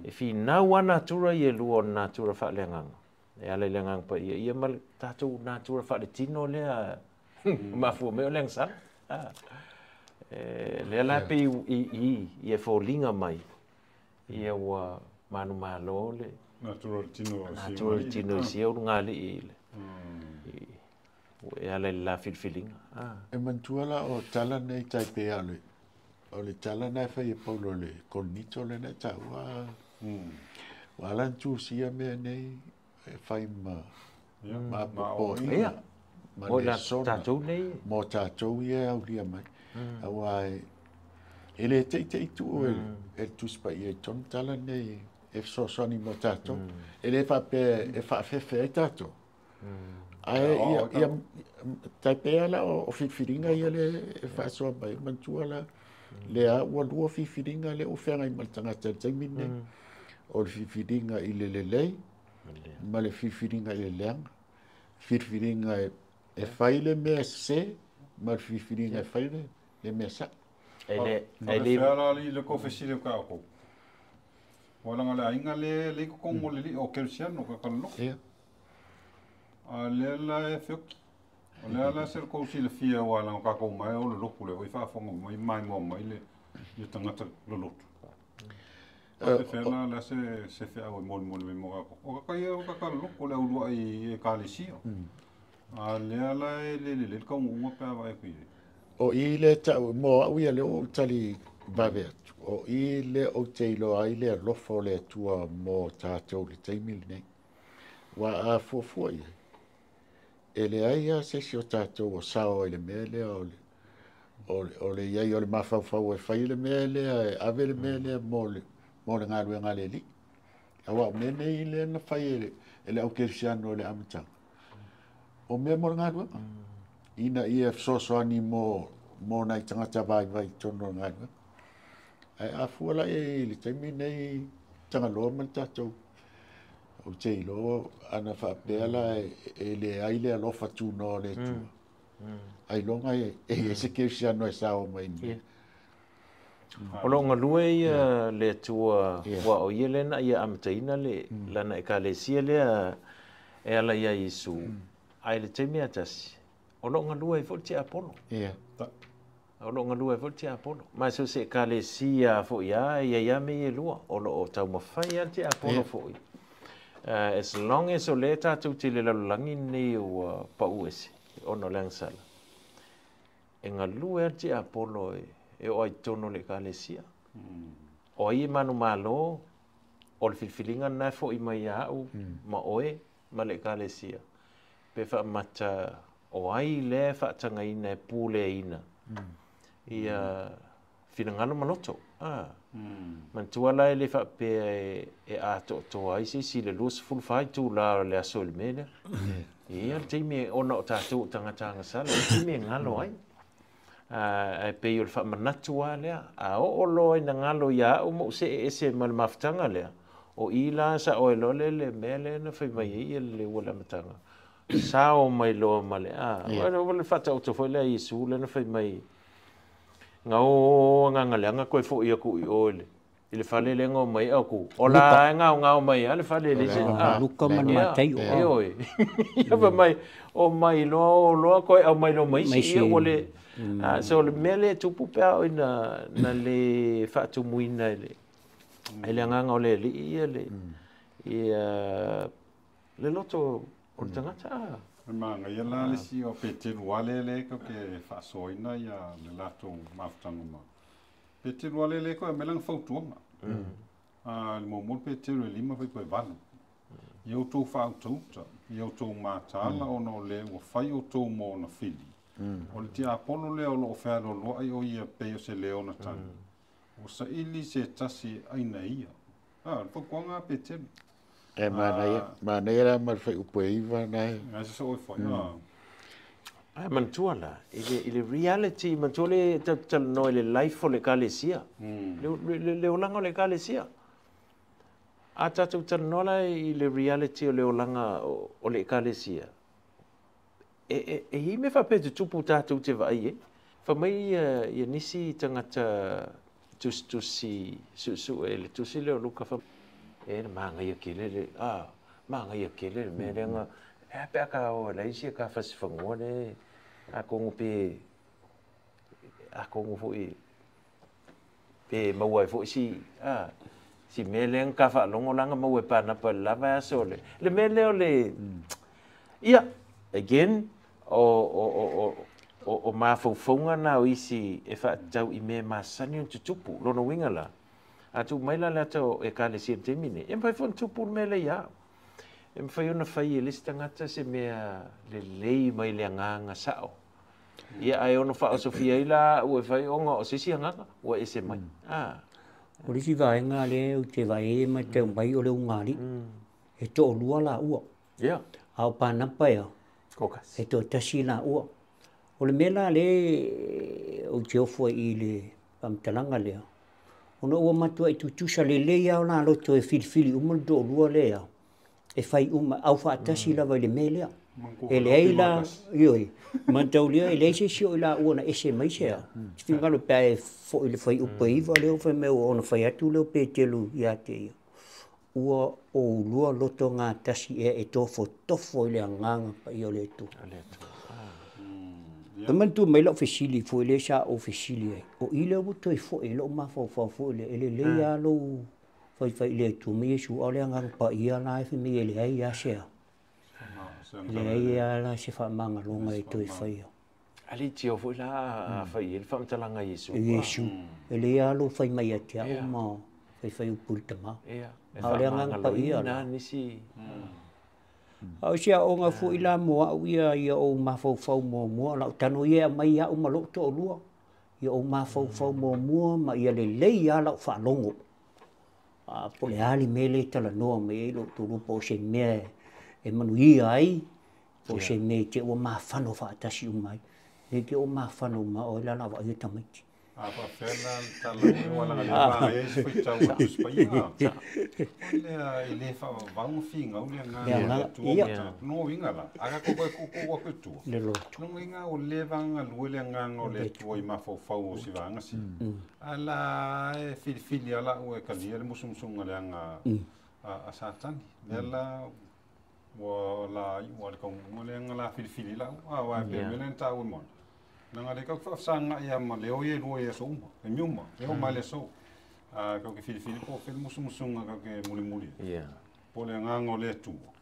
e finau lava natura ia e lua o le natura faaleagaga e ala i le agaga paia ia ma le tatou natura faaletino lea mafua mai o le agasala. E, lea la pei i, i, i e foliga mai ia ua manumalo le Natura o le tino o si natura o le tino i sia ulugalii i le e ala i le la filifiliga. E manatua la o tala nei tai pea o le o le tala na e fai e Paulo i le Korinito lena e taua. Ua ala ona tusia mea nei e fai ma Ia, ma ma popoiga Ia. ma Mo le la sona tatou nei. mo tatou ia e aulia mai. Aua e e le teitei tuu e e le Tusi Paia i tonu tala nei e fesoasoani mo tatou. E le faapea e faafefe ai tatou. Ae Ia, ia o, ia tai pea la o filifiliga ia le e faasoa mai. Manatua la lea ua lua filifiliga lea ua feagai ma le tagata i le taimi lenei. O le filifiliga i le lelei ma le filifiliga i le leaga. Filifiliga e e fai le mea sese ma le filifiliga e fai le le mea saʻo. E le O e le le fea la alii le kou fesili o ka oukou. Ua laga le aiga le le i kokogo o le alii o Kerisiano ka kalalogo. Ia. A lea la e feoki. O lea la se le kou silafia aua laga o kakou mae o lolotu lea foi faafofoga mai maimoa mai le ia tagata lolotu. Faapefea la la se se feau e molimoli mai mo kakou. O kaka ia o kaka lolotu le auluai i ekalesia. A lea la e le lelei le kaunuuga pe a vaai atu i ai. O i le tau mo au ia lea ua ou tali vave atu. O i lea ou te iloa ai le alofa o le Atua mo tatou i le taimi lenei. Aua a fuafua i ai, e leai lava se isi o tatou o sao i le mea lea o le, o le, o le i ai o le mafaufau e fai le mea lea, e ave le mea lea mo le, mo le galuega a le Alii. Aua o mea nei lea na fai e le, e le au kerisiano i le amataga, o mea mo le galuega, ina ia fesoasoani mo nai tagata vaivai i totonu o le galuega. Ae a fua la i ai i le taimi lenei Tagaloa ma le tatou, ou te iloa ana faapea la e leai le alofa tunoa o le Atua, ailoga e i ai se kerisiano e sao mai i mea. O lo o galue ia le Atua, aua o ia lea na ia amataina le lana Ekalesia lea e ala iā Iesu, ae i le taimi lava tasi, o lo o galue ai foi le tiapolo. O lo o galue ai foi le tiapolo. Ma so o se Ekalesia foi lava, e i ai lava mea ia e lua, o lo o taumafai lava le tiapolo foi. As long as o lea tatou te i le lalolagi lenei ua pau ese ona o le agasala, e galue lava le tiapolo e oo ai i totonu o le Ekalesia. O ai e manumalo, o le filifiliga lena e foi mai ia au ma oe ma le Ekalesia, pe faamata o ai lea e faatagaina e puleaina ia finagalo ma loto. Manatua la e le faapea e atoatoa ai se isi i le 24 itula o le aso i le mea lea. E i ai le taimi ona o tatou o tagata agasala, e i ai le taimi e galo ai. Ae pei o le faamanatu lava lea, a oo loa ina galo ia au ma ou see ese ma le mafutaga lea, o i la sao ai loa lea le mea lea na fai mai ai le ua i le amataga, sao mai loa ma le, a, o le faataoto foi lea a Iesu lea na fai mai, na o agaga leaga toe foi atu i o i le i le fale lea na omai ai au, o la e gaogao mai lava le fale e leai se Luka ma le Mataio. Ioe. Ia fai mai, omai loa o loa toe aumai loa ma isi, ia ua le... So o le mea lea e tupu pe a oo ina na le faatumuina e le e le agaga o le Alii ia le ia le loto o le tagata. E manaia la le isi o Peteru ale lea tou te faasoaina ia le latou mafutaga ma Peteru ale lea toe aumai lana fautuaga. Le muamua le Peteru e 5 fai toe 8. Ia outou faautauta, ia outou mataala ona o le ua fai outou mo ona fili. O le tiapolo lea o lo o fealoaloai o ia pei o se leona tagi. Ua saili se tasi e aina e ia. O le fautuaga a Peteru. E manaia, manaia la ma le fuaiupu e 9 na e. Ai se soo e fai. Ae manatua la, i le reality, manatua le tatou te talanoa i le life o le Ekalesia, le olaga o le Ekalesia. A tatou talanoa la i le reality o le olaga o le Ekalesia, e i ai mea faapea e tutupu tatou te vaai i ai. Fai mai ia nisi tagata tusitusi suesue i le tusi lea o Luka, fai mai, e na manaia tele le, a, manaia tele le mea lea na, e a pe a ta o e leai sia ta fasifanua lea, atonu pe, atonu foi pe maua ai foi si, a, si mea lea na ta faalogo la na maua e Panapa i le la vaiaso le, le mea lea o le, ia, again, o mafaufauga na o isi e faatatau i mea e masani ona tutupu. Lona uiga la, a tuu mai la le ata o Ekalesia i le taimi lenei, e mafai foi ona tupu le mea lea ia au. E mafai ona fai e le isi tagata se mea lelei mai le agaga sao. Ia, ae ono faaosofia ai la au e fai ona o se isi agaga ua ese mai. O le isi vaega lea ou te vaai ai e matau mai o le ugali'i. E toalua laua. A o Panapa ea, e toatasi laua. O le mea la lea ou te ofo ai i le faamatalaga lea, ona ua matuai tutusa lelei lava o la loto e filifili uma le toalua lea e fai uma, aufaatasi lava i le mea lea. E leai la, ioe, mataulia e leai se isi o i laua na ese mai se a. Finagalo pe a e foi i le fuaiupu e 9 lea ua fai mai ua ona fai atu lea o Peteru ia te ia, ua oulua loto gatasi ea e tofotofo i le agaga paia o le Atua. E manatua mai lau fesili foi lea sa ou fesili ai, o i lea ua toe foi ai lou mafaufau foi lea, e lelei lava lou faifai i le Atua ma Iesu, a o le agaga paia la e fai mai e leai lava se a, leai lava la se faamagaloga e toe faia. A le tio foi la a fai i ai le faamatalaga a Iesu. Iesu, e lelei lava lou fai mai ia te au ma faifai upu i le Tama. E A o le agaga paia faamagaloina la. nisi. A o se aoga foi la mo au ia, ia ou mafaufau muamua, lau tano ia e aumai au ma lou toalua, ia ou mafaufau muamua ma ia lelei lava lau faalogo. Po o le a le mea lea e talanoa mai ai lou toalua, po o se mea e manuia ai po o se mea i te ua mafano faatasi uma ai. Ne i te ua mafano uma o ai la o le a vaaia tamaiti. A faapefea la le tala o lea ua laga le vaega ai se faitau a Tusi Paia? O lea e le faavavau ma finau le agaga o le Atua ma tagata. Lona uiga la, a tatou toe tuutuu atu i tua, lona uiga ua le vagalue le agaga o le Atua i mafaufau o si vaega si. Ae la e filifili lava lau e talia le musumusuga leaga a Satani. Lea la ua la iu lava i le taunuuga lea na la filifili ai lau. Aua e pei o le mea lea na taua e Moana, leaga o lea tatou te faafesagai lava ma leo ia e lua i aso uma, taimi uma, e oo mai le aso. A tatou te filifili po o fea le musumusuga tatou te mulimuli ai, po o le agaga o le Atua,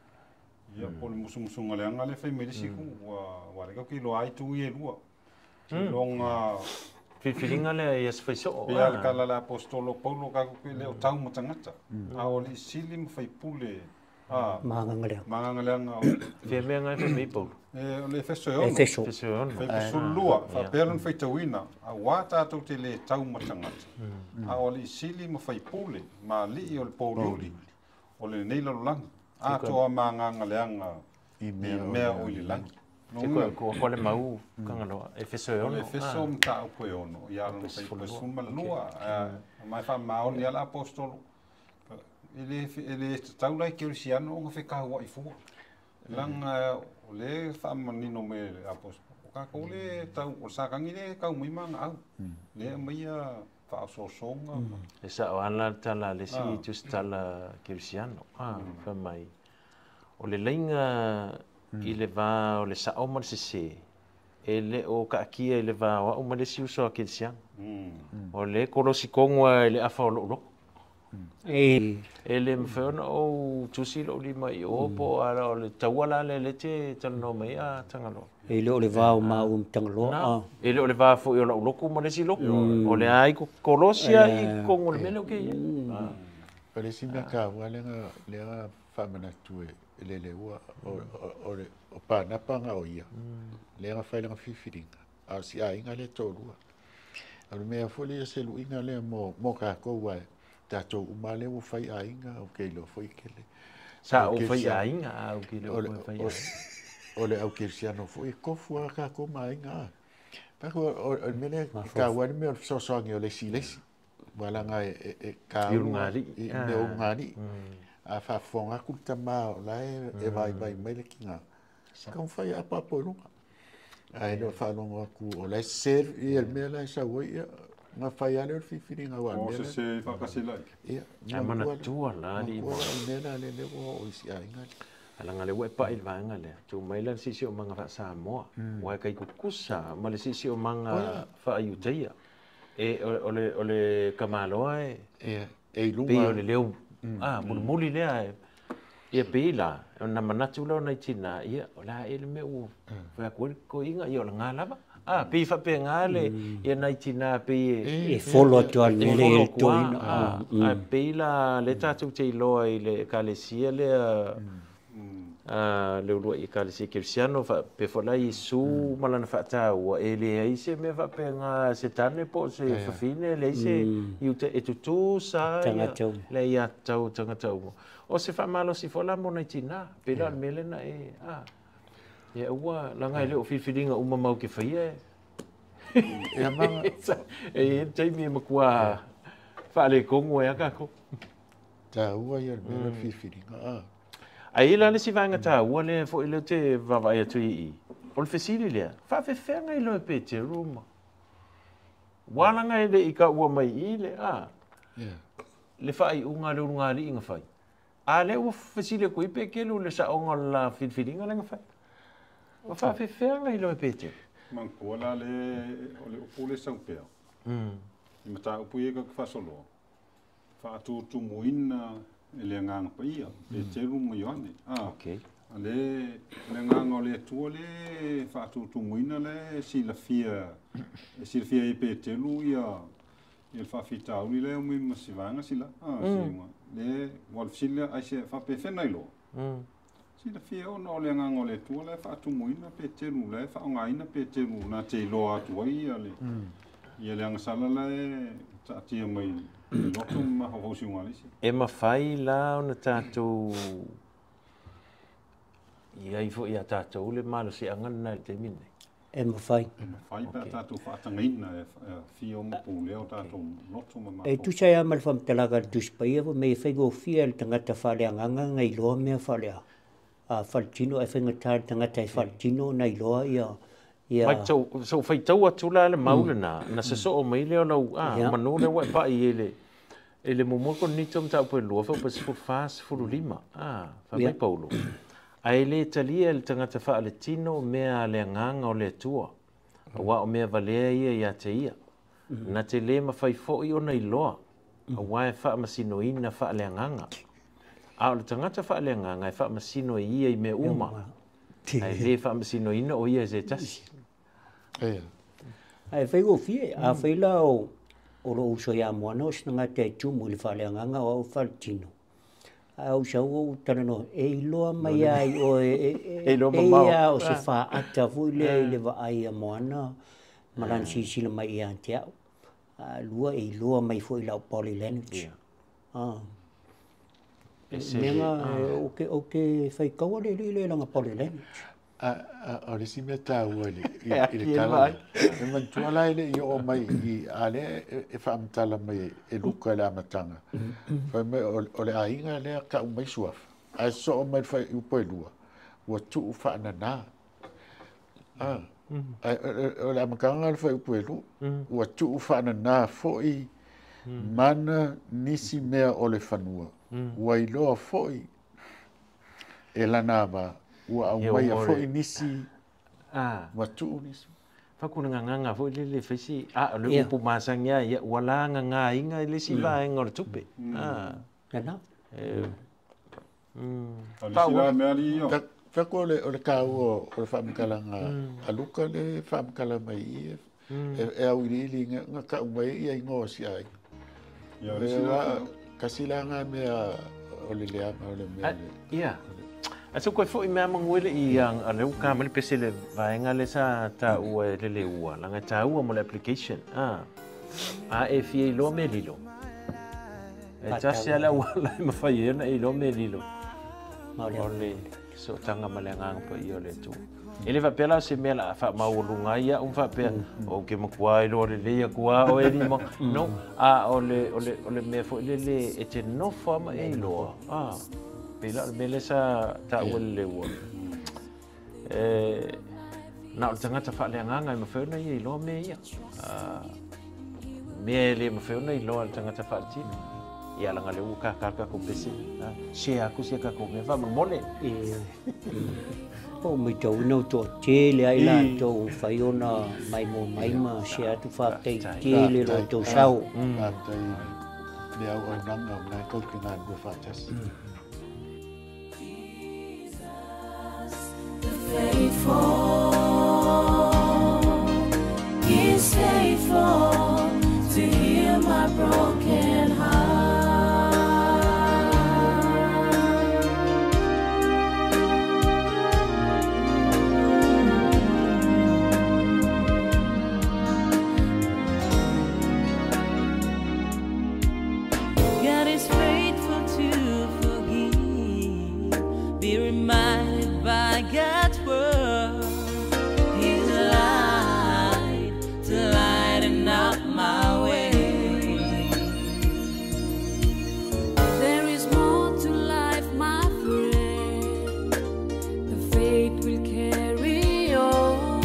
ia po o le musumusuga leaga lea e fai mai le isi itu, aua o lea tatou te iloa lava itu ia e lua. Seiloga Filifiliga lea i aso fai soo. Pei lava le tala a le Aposetolo o Paulo, tatou te le o tau ma tagata, a o alii sili ma faipule a Ma agaga leaga. Ma agaga leaga o Fia mea na e fai mai Paulo? O le Efeso e 6. Efeso. Efeso e 6. Fai 12, faapea lona faitauina, aua tatou te le tau ma tagata, a o alii sili ma faipule ma alii o le pouliuli o lenei lalolagi, atoa ma agaga leaga i i mea o i le lagi. Te koe ko ko le mau Kangaloa, Efeso e O le 6. Efeso mataupu e 6, ia lona fai 12, ma e faamaoni lava le Aposetolo, e le tatau la i kerisiano ona fekauai fua. Leaga o lea e faamanino mai e le Aposetolo, o tatou lea e tau, o le Satani lea e tau mai magaau, lea e aumaia faaosoosoga ma E sao lava la le tala a le isi tusitala kerisiano, fai mai, o le laina i le va o le sao ma le sese, e le o kaatia i le va o au ma le isi uso a kerisiano. O le kolosi tonu lava i le afa o lou loto. E le mafai ona ou tusi lou lima i o po o a o le taua la lea lea te talanoa mai a Tagaloa. E le o le va o maua ma Tagaloa. Na, e le o le va foi o lau lotu ma le isi lotu. O le a i kolosi lava i totonu o le mea lea ou te i ai. O le isi mea taua lea na faamanatu e le leua, o le o Panapa na o ia, lea na fai lana filifiliga, a o si aiga lea e toalua. O le mea foi lea se luiga lea mo tatou, aua tatou uma lea ua fai aiga, ou te iloa foi tele. Sa ou fai aiga, a ou te le o fai aiga. O le au kerisiano foi e tofu lava tatou ma aiga. O le mea lea e taua ai le mea o le fesoasoani o le isi i le isi. Aua leaga e taua I ulugalii. I mea o ulugalii. A faafofoga atu le tama o la e vaivai mai le tina, taumafai e apoapo i luga. Ae le o faalogo atu o la e sese le mea la e sau ai, ia, ona fai lava lea o le filifiliga aua o le O mea lea. sese faatasi lai. Ia, Ae manatua la alii manatua ma. la le mea la lea ua oo i si aiga lea. Alaga lea ua e pai i le vaega lea. Tu mai la le siosiomaga faa-Samoa. Aua e kai tutusa ma le siosiomaga faa-Iutaia. E o le o le tamaloa e Ia, e i pei luga. o le leo mulimuli lea e ia pei la ona manatu lea o nai tina ia o le a ea le mea ua fai atu ai le toeaina ia o lena lava. Pei faapena le ia nai tina pei e E follow atu lava i le e mea lea e follow i le atu toeaina. lava. Ae pei la lea tatou te iloa i le ekalesia lea le uluai ekalesia kerisiano faapea foi la Iesu ma lana faataua e leai se mea faapena se tane po o se fafine leai se iuta e tutusa ia Tagata uma. le aiatatau o tagata uma. O se faamalosi foi la mo nai tina pei la o le mea lena e ia ua laga e le o filifiliga uma mau ke faia e. Ia ma E i ai le taimi e matua faaletonu ai a tatou. taua ia le mea lea o le filifiliga. Ae i ai la le isi vaega taua lea foi lea ou te vaavaai atu i i, o le fesili lea, faafefea iloa e Peteru ma ua laga e le i taua mai i i le le faaiuga a le ulugalii na fai. A lea ua fesili atu ai Peteru i le saoga o le la filifiliga lea na fai. Ua faafefea iloa e Peteru? Manatua la le o le upu le sau pea. I mataupu ia tatou te faasoloa, faatutumuina e le agaga paia, Peteru ma Ioane. A le o le agaga o le Atua le faatutumuina le silafia, e silafia ai e Peteru ia le faafitauli lea e omai ma si vaega sila. Le ua le fesili lea, ai se faapefea iloa. Silafia ona o le agaga o le Atua le faatumuina Peteru, le faaaogaina Peteru na te iloa atu ai ia le ia le agasala la e taatia mai le loto ma mafaufau siuga a le isi. E mafai la ona tatou I ai foi ia tatou le malosiaga lena i le taimi lenei. E mafai. E mafai pe a tatou faatagaina e afio ma pulea o tatou loto ma E mafaufau. Tusa ai lava ma le faamatalaga a le Tusi Paia fai mai e faigofie i le tagata faaleagaga ona iloa mea faaletino ae faigata i le tagata e faaletino ona iloa ia ia Mike, sa ou faitau atu la le mau lena, na sosoo mai lea o lau, a, manu lea ua e pai i le, i le muamua Korinito mataupu e 2, fuaiupu 14, 15, a, fai mai Paulo, Ae le talia e le tagata faaletino mea a le Agaga o le Atua, aua o mea valea ia ia te ia. Na te le mafai foi ona iloa, aua e faamasinoina faaleagaga. A o le tagata faaleagaga e faamasino e ia i mea uma, ae le faamasinoina o ia e se tasi. Ae faigofie, afai la o lou uso ia Moana o se tagata e tumu i le faaleagaga o au e faaletino, ae ou sau ou talanoa, e iloa mai lava i oe, e pei lava o se faata foi lea i le vaai a Moana ma lana silasila mai ia te au. A lua, e iloa mai foi i lau body language. Mea na, ou te faitaua le alii lea i lana body language. A o le isi mea taua i le tala lea, e manatua la e le i oo mai i i, a lea e faamatala mai e Luka i le amataga, fai mai o le aiga lea tau mai suafa, ae sosoo mai le fuaiupu e 2, ua tuu faanana. O le amataga o le fuaiupu e 2, ua tuu faanana foi mana nisi mea o le fanua, ua iloa foi e lana ava, ua aumaia foi nisi, ua tuu nisi. Faatulagaga foi lele fai si, a o le upu masani lava ia, ua lagagaina i le isi vaega o le tupe. Lena. O le isi la mea alii ia. Feku o le taua o le faamatalaga a Luka le faamatala mai i e auiliili na tau mai ia igoa o si aiga. Ia, o le isi la. Tasi la ngā mea o le leaga o le mea le. Ia. A sau koe foi mea mangu ele i a le uka mai le pese le vaega le sa taua e le leua, langa taua mo le application. A e fia iloa me lilo. E tasi ala auala e mafai ai ona e iloa me lilo. O le sootaga ma le Agaga Paia o le Atua. E le faapea la o se mea o le a faamaualuga ai au ma faapea, ou te matua iloa lelei atu lava oe alii ma. No, a o le, o le, o le mea foi lele e te nofo lava ma e iloa. Pei la o le mea lea sa taua e le leua. E, na o le tagata faaleagaga e mafai ona ia iloa mea ia. Mea e le mafai ona iloa e le tagata faaletino. Ia leaga o lea ua kaka le tatou pese. Share atu sia tatou mea faamolemole. Po o matauina o toatele ai latou ua mafai ona maimoa mai ma share atu faafetai tele lo outou sao. Faafetai i le auaunaga o lena e tou te galulue faatasi. Jesus, the faithful, is faithful to heal my broken heart. God is faithful to forgive. Be reminded by God's word. He's a light to lighten up my way. There is more to life, my friend. The faith will carry on.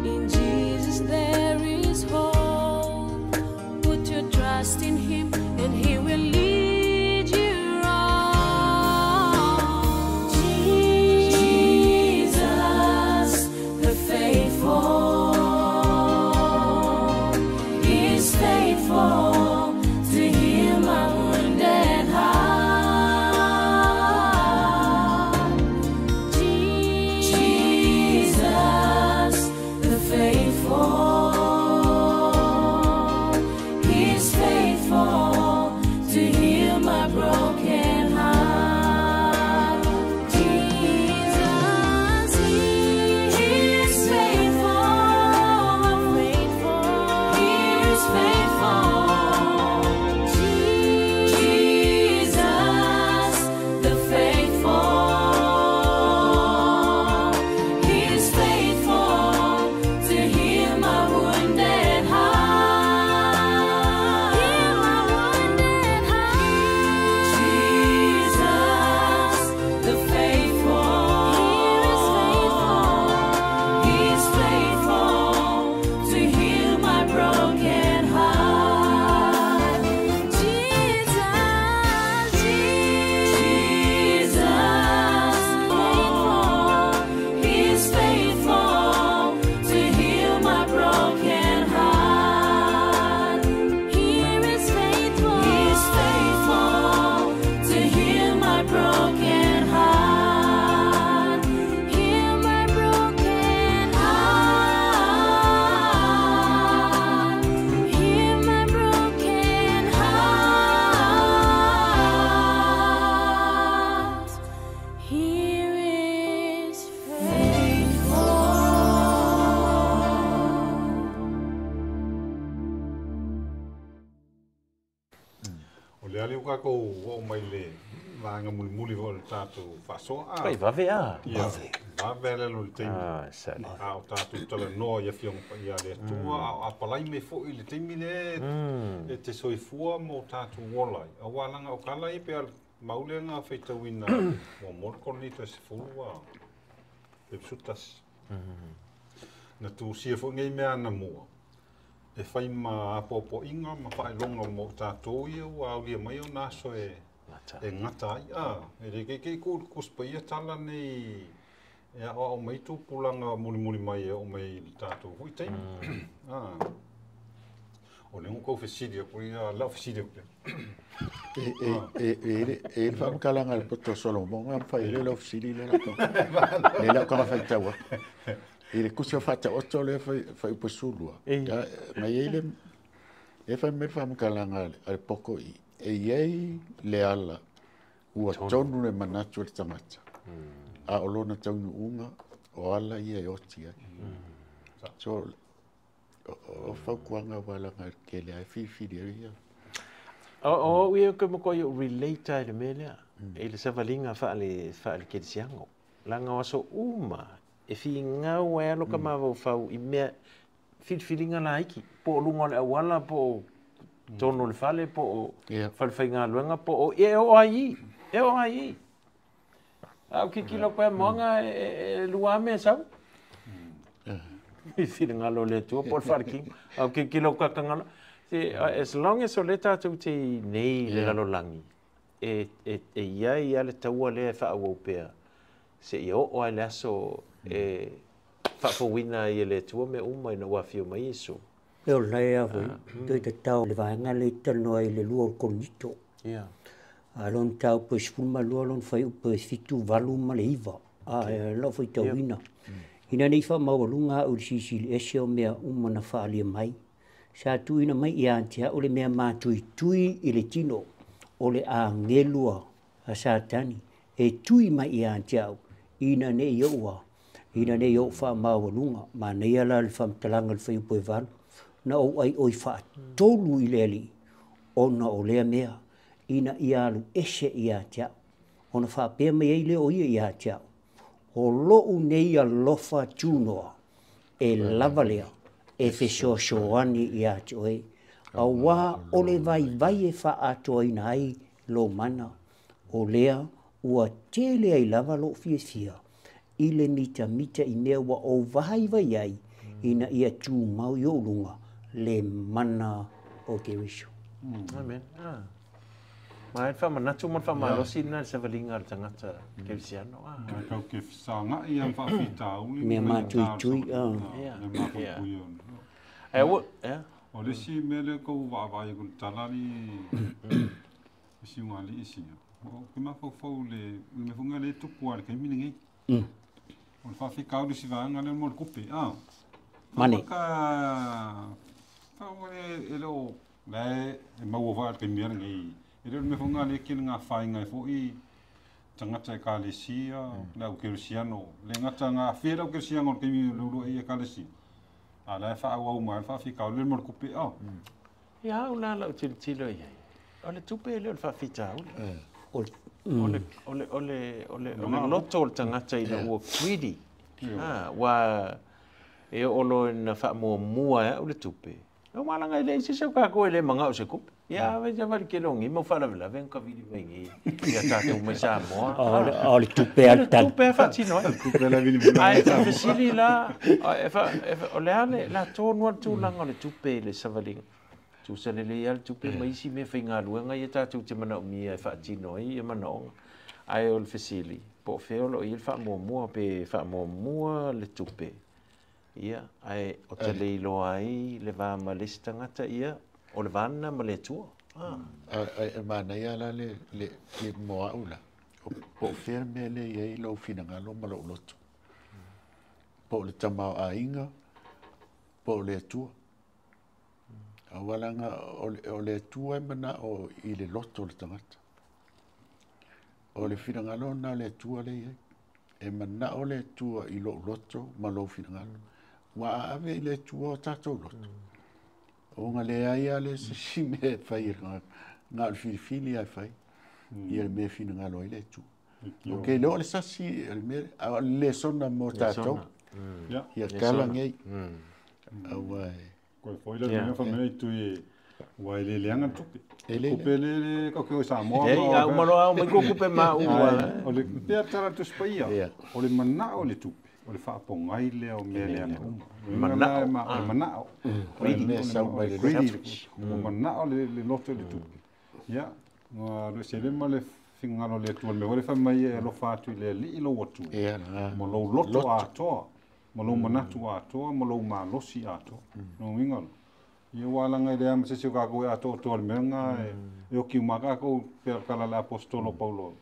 In Jesus there is hope. Put your trust in Him and He will lead you on. Tatou oo mai le vaega mulimuli foi o le tatou faasoa. Pai vave a. Ia, vave le alu o le taimi. Ah, sale. A o tatou talanoa i Afioga Paia a le Atua, a o apalai mai foi i le taimi lea e te soifua ma o tatou ola ai. Aua leaga o tala ia pei o le mau lea na faitauina muamua le Korinito e 10 pe 11. Na tusia foi nei mea anamua e fai ma apoapoaiga ma faailoga mo tatou ia ua aulia mai ona aso e gata ai. E le keikei ku le Tusi Paia tala nei e aoao mai tupulaga mulimuli mai e oo mai i le tatou foi taimi. O lea ua tau fesili atu ia, lau fesili atu lea. E i ai le faamatalaga a le poto o Solomona ma fai ai lau fesili lea lau lea lau taga faitau atu. I le tusi o Faataoto lea fuaiupu e 12, na i ai le, e fai mai le faamatalaga a le poto i, e i ai le ala ua tonu le manatu o le tagata, a o lona taunuuga o ala ia e oti ai. So, o fautuaga ua laga tele ai filifili ai ia. O au ia ke matua i relate ai le mea lea, i le savaliga faale kerisiano. Laga o aso uma e figau ai alo ka mafaufau i mea filifiliga laiki, po o luga o le auala, po o tonu o le fale, po o falefaigaluega, po o e oo ai i, e oo ai i. A o tilotilo atu ai moaga e lua mea sau. I finagalo o le Atua po o le faletino. A o tilotilo atu tatagalo. As long as o lea tatou te i nei i le lalolagi, e i ai lava le taua lea e faaauau pea seia oo lava i le aso e faafouina ai e le Atua mea uma ina ua afio mai Iesu. E o lena e foi, toe tatao le vaega lea i talanoa ai i le lua o le Korinito. A lona mataupu e 12, lona fuaiupu e 7, 8 ma le 9. A e lau faitauina. Ina nei faamaualuga au i le silisili ese o mea uma na faaalia mai, sa tuuina mai ia te au le mea matuitui i le tino o le agelu a Satani e tui mai ia te au ina nei ou faamaualuga. Manaia la le faamatalaga o le fuaiupu e 8, na ou ai oi faatolu i le Alii ona o lea mea ina ia alu ese ia te au, ona faapea mai ai lea o ia ia te au, o lou nei alofa tunoa e lava lea e fesoasoani ia te oe, auā o le vaivai e faaatoaina ai lou mana, o lea ua tele ai lava lou fiafia i le mitamita i mea ua ou vaivai ai ina ia tumau i ou luga le mana o Keriso. Amen. Ma e whamanatu ma whamalosi na le savaliga a le tagata kerisiano. Ai tau ke fesagai ia ma faafitauli. Mea matuitui. Le mafaipui ona. E ua, ia. O le isi mea lea kou vaavaai atu i le tala ali e siugalii sia, o ke mafaufau i le mea foi lea e tupu lava i le taimi lenei. O le faafitauli si vaega lea mo le tupe. Mane. Faamaka e le o la e maua foi lava i le taimi lava lenei. E le o le mea foi lena lea e tele na afaina ai foi tagata ekalesia, le au kerisiano. Le gata na afea le au kerisiano i le taimi o le uluai ekalesia, a o la e faaauau mai lava le faafitauli lea mo le tupe. Ia au la lau tilotilo i ai, o le tupe e le o le faafitauli. O le loto o le tagata ina ua greedy. Ua e oo loa ina faamuamua e au le tupe. O malaga e leai se isi o tatou e le manao i se tupe. Ia ave se vale tele o nei mau faalavelave na kavili mai nei ia tatou mai Samoa. O le tupe a le tali. O le tupe e faatino ai. Ae faafesili la, o le a le la tonu a le tulaga o le tupe i le savaliga. Tusa lelei lava le tupe ma isi mea faigaluega ia tatou te manaomia e faatino ai ia manaoga. Ae o le fesili, po o fea o lo o i ai le faamuamua, pe faamuamua le tupe. Ia, ae o te le iloa ai le va ma le isi tagata, ia, o le va lena ma le Atua. E manaia la le mo au la, po o fea le mea lea e i ai lou finagalo ma lou loto. Po o le tamaoaiga, po o le Atua. Aua leaga o le Atua e manao i le loto o le tagata. O le finagalo lena o le Atua lea e i ai. E manao le Atua i lou loto ma lou finagalo. Ua a ave i le Atua o tatou loto. O ga leai lava le se isi mea e fai e le tagata. Na o le filifili lava e fai ia le mea e finagalo ai le Atua. Ou te iloa o le sasi, o le mea, a o le lesona mo tatou. Ia tala nei. Aua e. Koe foi la mea fa mea i tui ua e le leaga le tupe. Tupe le ka ke o Samoa. Ei, a uma loa au mai ko kupe ma ua. O le pea tala tu spaia. O le manao le tupe. O le faapogai lea o mea leaga uma. Manao. O le manao. O le mea sau mai le loto. O manao le loto le tupe. Ia, lo se le ma le fingalo le tu me wale fa mai e alofa atu i le alii lou Atua. Ma lou loto atoa, ma lou manatu atoa, ma lou malosi atoa. No uiga lo. Ia ua alaga i le ama se se o kākou e atoatoa le mea lena e oki uma kākou pea tala le apostolo Paulo.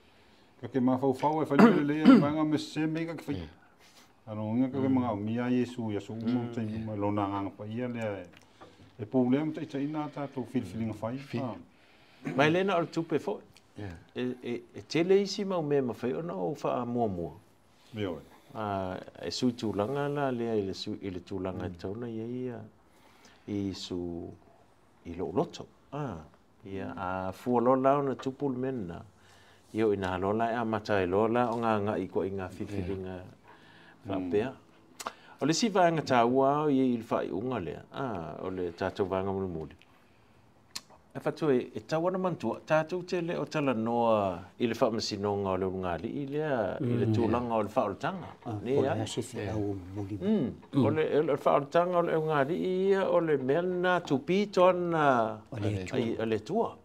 Ka ke mafaufau e fai le le vaega me se me ka ke fai. Ano uiga ka ke magaomia Iesu i aso uma ma taimi uma lona agaga paia lea e pulea ma taitaiina a tatou filifiliga fai. Mai le na o le tupe foi. E tele isi mau mea mafai ona ou faamuamua. E sui tulaga la lea i le sui i le tulaga e tatau ona i ai ia i su i lou loto. Ia a fua loa la ona tupu le mea lena. Ia o ina loa la e amata ai loa la ona agai i ituaiga filifiliga faapea. O le isi vaega taua i i le faaiuga lea, o le tatou vaega mulimuli. E fatu e tau ana manatua, tatou te le o talanoa i le faamasinoga o le ulugalii lea i le tulaga o le faaolataga. Po o le a se feau momoli. O le faaolataga o le ulugalii ia o le mea lena tupito ana o le Atua.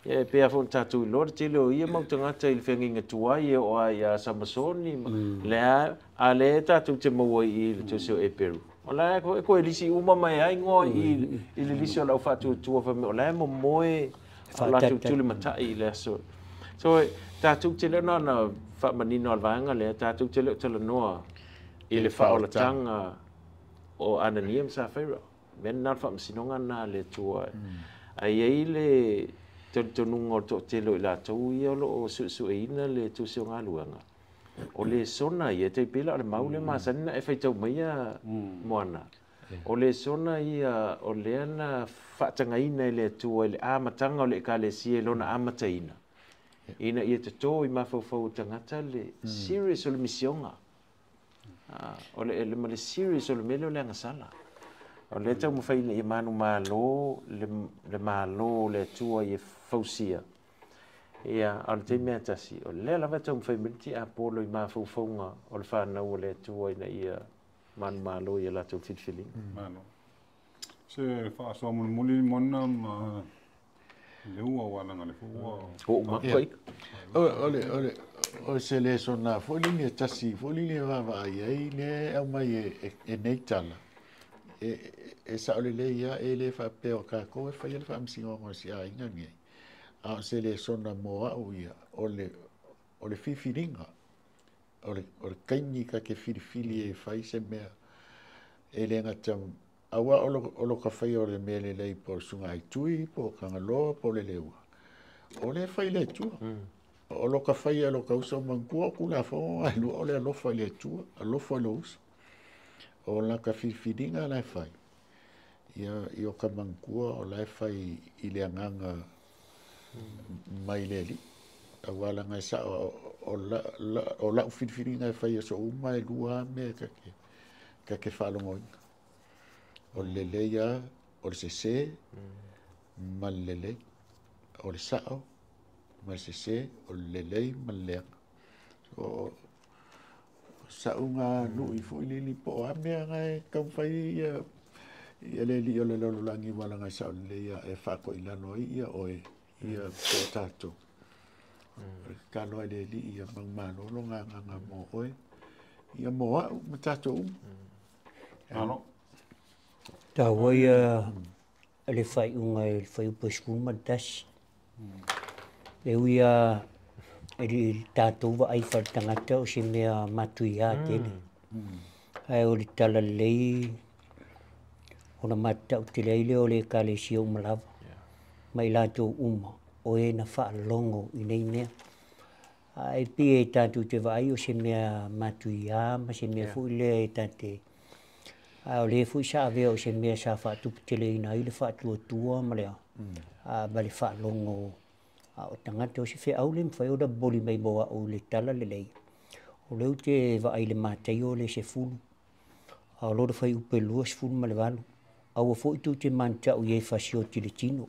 E pei foi ona tatou iloa le tele o ia mau tagata i le feagaiga tuai e oo ai ia Samasoni, lea a lea tatou te maua i le tusi o Eperu. O la e koe lisi uma mai ai ngoa i le lisi o lau faatuatua fai mai o la e momoe o latou tuli matai i le aso. So tatou te le o na faamanino a le vaega lea, tatou te le o talanoa i le faaolataga o Anania ma Safira. Mea lena o le faamasinoga lena a le Atua. Ae i ai le talitonuga o le toatele o i latou ia o lo o suesueina le tusi o galuega. O le sona ia, te pei la o le mau le masani na e faitau mai ia Moana. O le sona ia o lea na faatagaina e le Atua i le amataga o le ekalesia i lona amataina. Ina ia toto i mafaufau o tagata le serious o le misioga. O le ma le serious o le mea lea o le agasala. O lea taumafai ina ia manumalo le malo o le Atua ia fausia. Ia, a o le taimi lava tasi, o lea lava e taumafai mai le tiapolo i mafaufauga o le fanau o le Atua ina ia manumalo i a latou filifiliga. Malo. Se faasoa mulimuli Moana ma le ua ua alaga le fua. O uma kai. O le o se lesona foi lili e tasi foi lili e vaavaai ai le aumai e nei tala. E sao lelei ia e le faapea o kākou e faia le faamasinoga o si aiga nei. A o se lesona mo au ia, o le filifiliga, o le kaimi ka ke filifili e fai se mea e le gata aua o lo ka faia o le mea lelei po o le susuga ai tui po o Kagaloa po o le leua. O le fai le Atua. O lo ka faia lo ka uso manatua o tulafono ai lua o le alofa i le Atua, alofa i lo uso. O la ka filifiliga la e fai. Ia, i o ka manatua o la e fai i le agaga mai le Alii. Aua laga e sao o lau filifiliga e fai aso uma e lua mea ka ke faalogoina. O le lelei lava, o le sese ma le lelei. O le sao ma le sese, o le lelei ma le leaga. O sauga lui foi lili po o a mea na e taumafai ia ia le alii o le lalolagi ua laga e sao lelei ia e faatoilalo ai ia oe ia po o tatou. O le tatalo ai le Alii ia manumalo lona agaga mo oe ia mo au ma tatou uma. Malo. Taua ia le faaiuga i le fuaiupu e 11. E ui lava i le tatou vaai faaletagata o se mea matuia tele. Ae o le tala lelei ona matatau tele ai lea o le ekalesia uma lava ma i latou uma o e na faalogo i nei mea. Ae pei e tatou te vaai o se mea matuia ma se mea foi lea e tate. A o lea foi sa avea o se mea sa faatuputeleina ai le faatuatua ma le Ma le faalogo a o tagata o se feau le mafai ona momoli mai mo a'u i le tala lelei. O lea ou te vaai i le Mataio le 10, a o lona fuaiupu e 28, aua foi tou te manuta'u i e fasioti i le tino,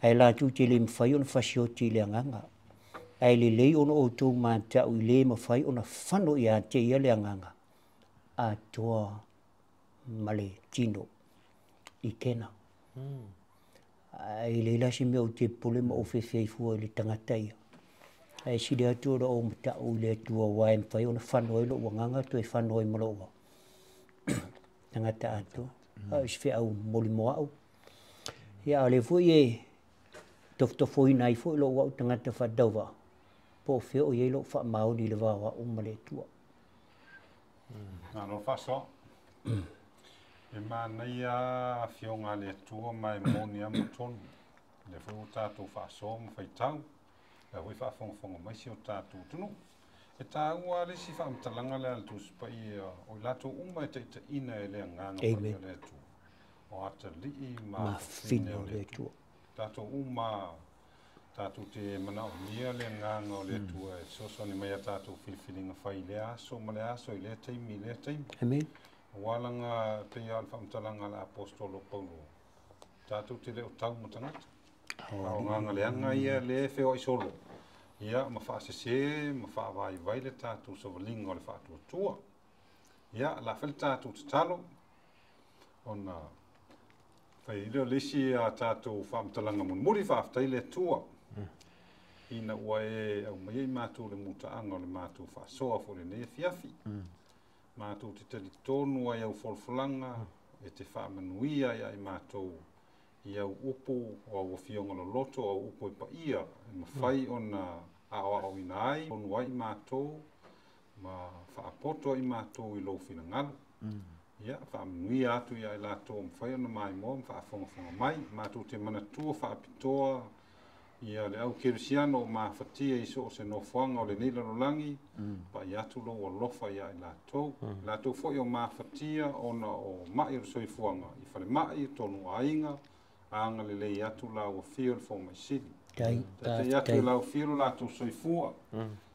ae latou te le mafai ona fasioti i le agaga. Ae lelei ona outou manuta'u i le mafai ona fano ia te ia le agaga atoa ma le tino i kena. Ae leai la se mea ou te popole ma ou fefe ai fua i le tagata ia. Ae sili atu ona ou mata'u i le Atua aua e mafai ona fano ai lo'u agaga toe fano ai ma lo'u tagata atoa. A o se feau momoli mo a'u. Ia a o lea foi e tofotofoina ai foi lo'u a'u tagata faatauvaa, po o fea o i ai lo'u faamaoni i le va o a'u ma le Atua. Malo faasoa. E manaia afioga a le Atua ma e moni lava ma tonu. Lea foi ua tatou faasoa ma faitau, lea foi faafogafoga mai si o tatou atunuu. E taua lava le isi faamatalaga lea a le Tusi Paia, o i latou uma e taitaiina e le Agaga Paia o le Atua, o atalii ma afafine o le Atua. Tatou uma tatou te manaomia le Agaga o le Atua e fesoasoani mai a tatou filifiliga fai i lea aso ma lea aso, i lea taimi i lea taimi. Amen. Aua laga pei lava o le faamatalaga a le Aposetolo Paulo, tatou te le o tau ma tagata. A o agaga leaga ia lea e feoai solo, ia ma faasese ma faavaivai le tatou savaliga o le faatuatua. Ia, la fai le tatou tatalo, ona fai ai lea o le isi a tatou faamatalaga mulimuli, faafetai le Atua ina ua e aumaia i matou le mutaaga o le matou faasoa foi i lenei afiafi. Matou te talitonu ai au folafolaga e te faamanuia ia i matou i au upu o au afioga loloto, o au upu e paia e mafai ona aoaoina ai, tonu ai i matou ma faapoto ai i matou i lou finagalo. Ia, faamanuia atu ia i latou o mafai ona maimoa ma faafogafoga mai. Matou te manatua faapitoa ia le au kerisiano o mafatia i so o se nofoaga o lenei lalolagi, pai atu lou alofa ia i latou. Latou foi o mafatia ona o mai o le soifuaga i falemai, tonu aiga, agalelei atu lau afio le fomaisili. Taitai atu i lau afio lo latou soifua,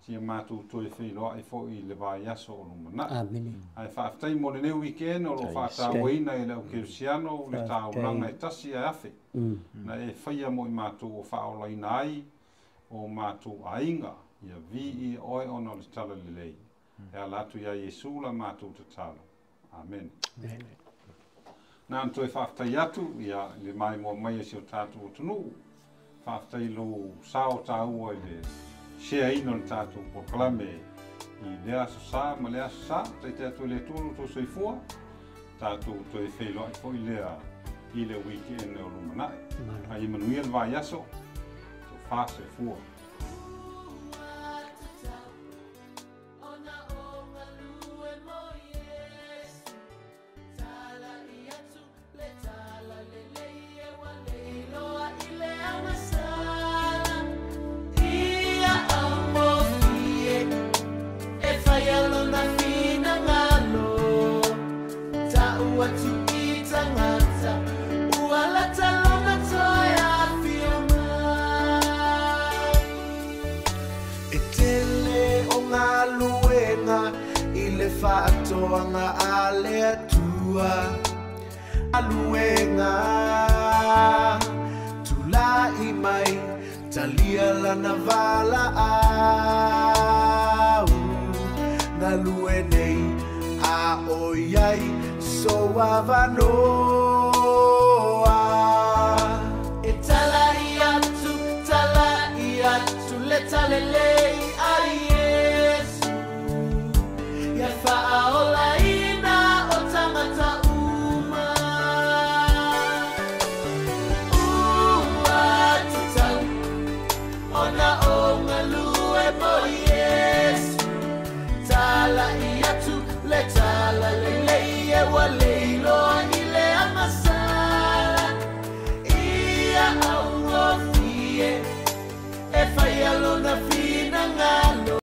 sia matou toe feiloai foi i le vaiaso o lumanai. Amene. Ae faafetai mo lenei weekend o lo o faatauaina e le au kerisiano le taulaga e tasi ae afe. Na e faia mo i matou o faaolaina ai o matou aiga, ia viia oe ona o le tala lelei. E ala atu ia Iesu la matou tatalo. Amen. Na ona toe faafetai atu ia le maimoa mai e si o tatou atunuu. Faafetai lou sao taua i le shareina o le tatou polokalame i lea aso sa ma lea aso sa. Taitai atu e le Atua lo outou soifua. Tatou toe feiloai foi lea i le weekend o lumanai. Ae ia manuia le vaiaso. Tofa soifua. E tele o ngā luenga i le whaatoanga a le Atua. A luenga tulai mai talia lana vala au. Ngā lue nei a oi ai so avanoa. E tala i atu le talelei a Iesu. Ia whaolaina o tangata uma. Ua tutau ona o ngalue mo Iesu. Tala i atu le tala lelei e wale.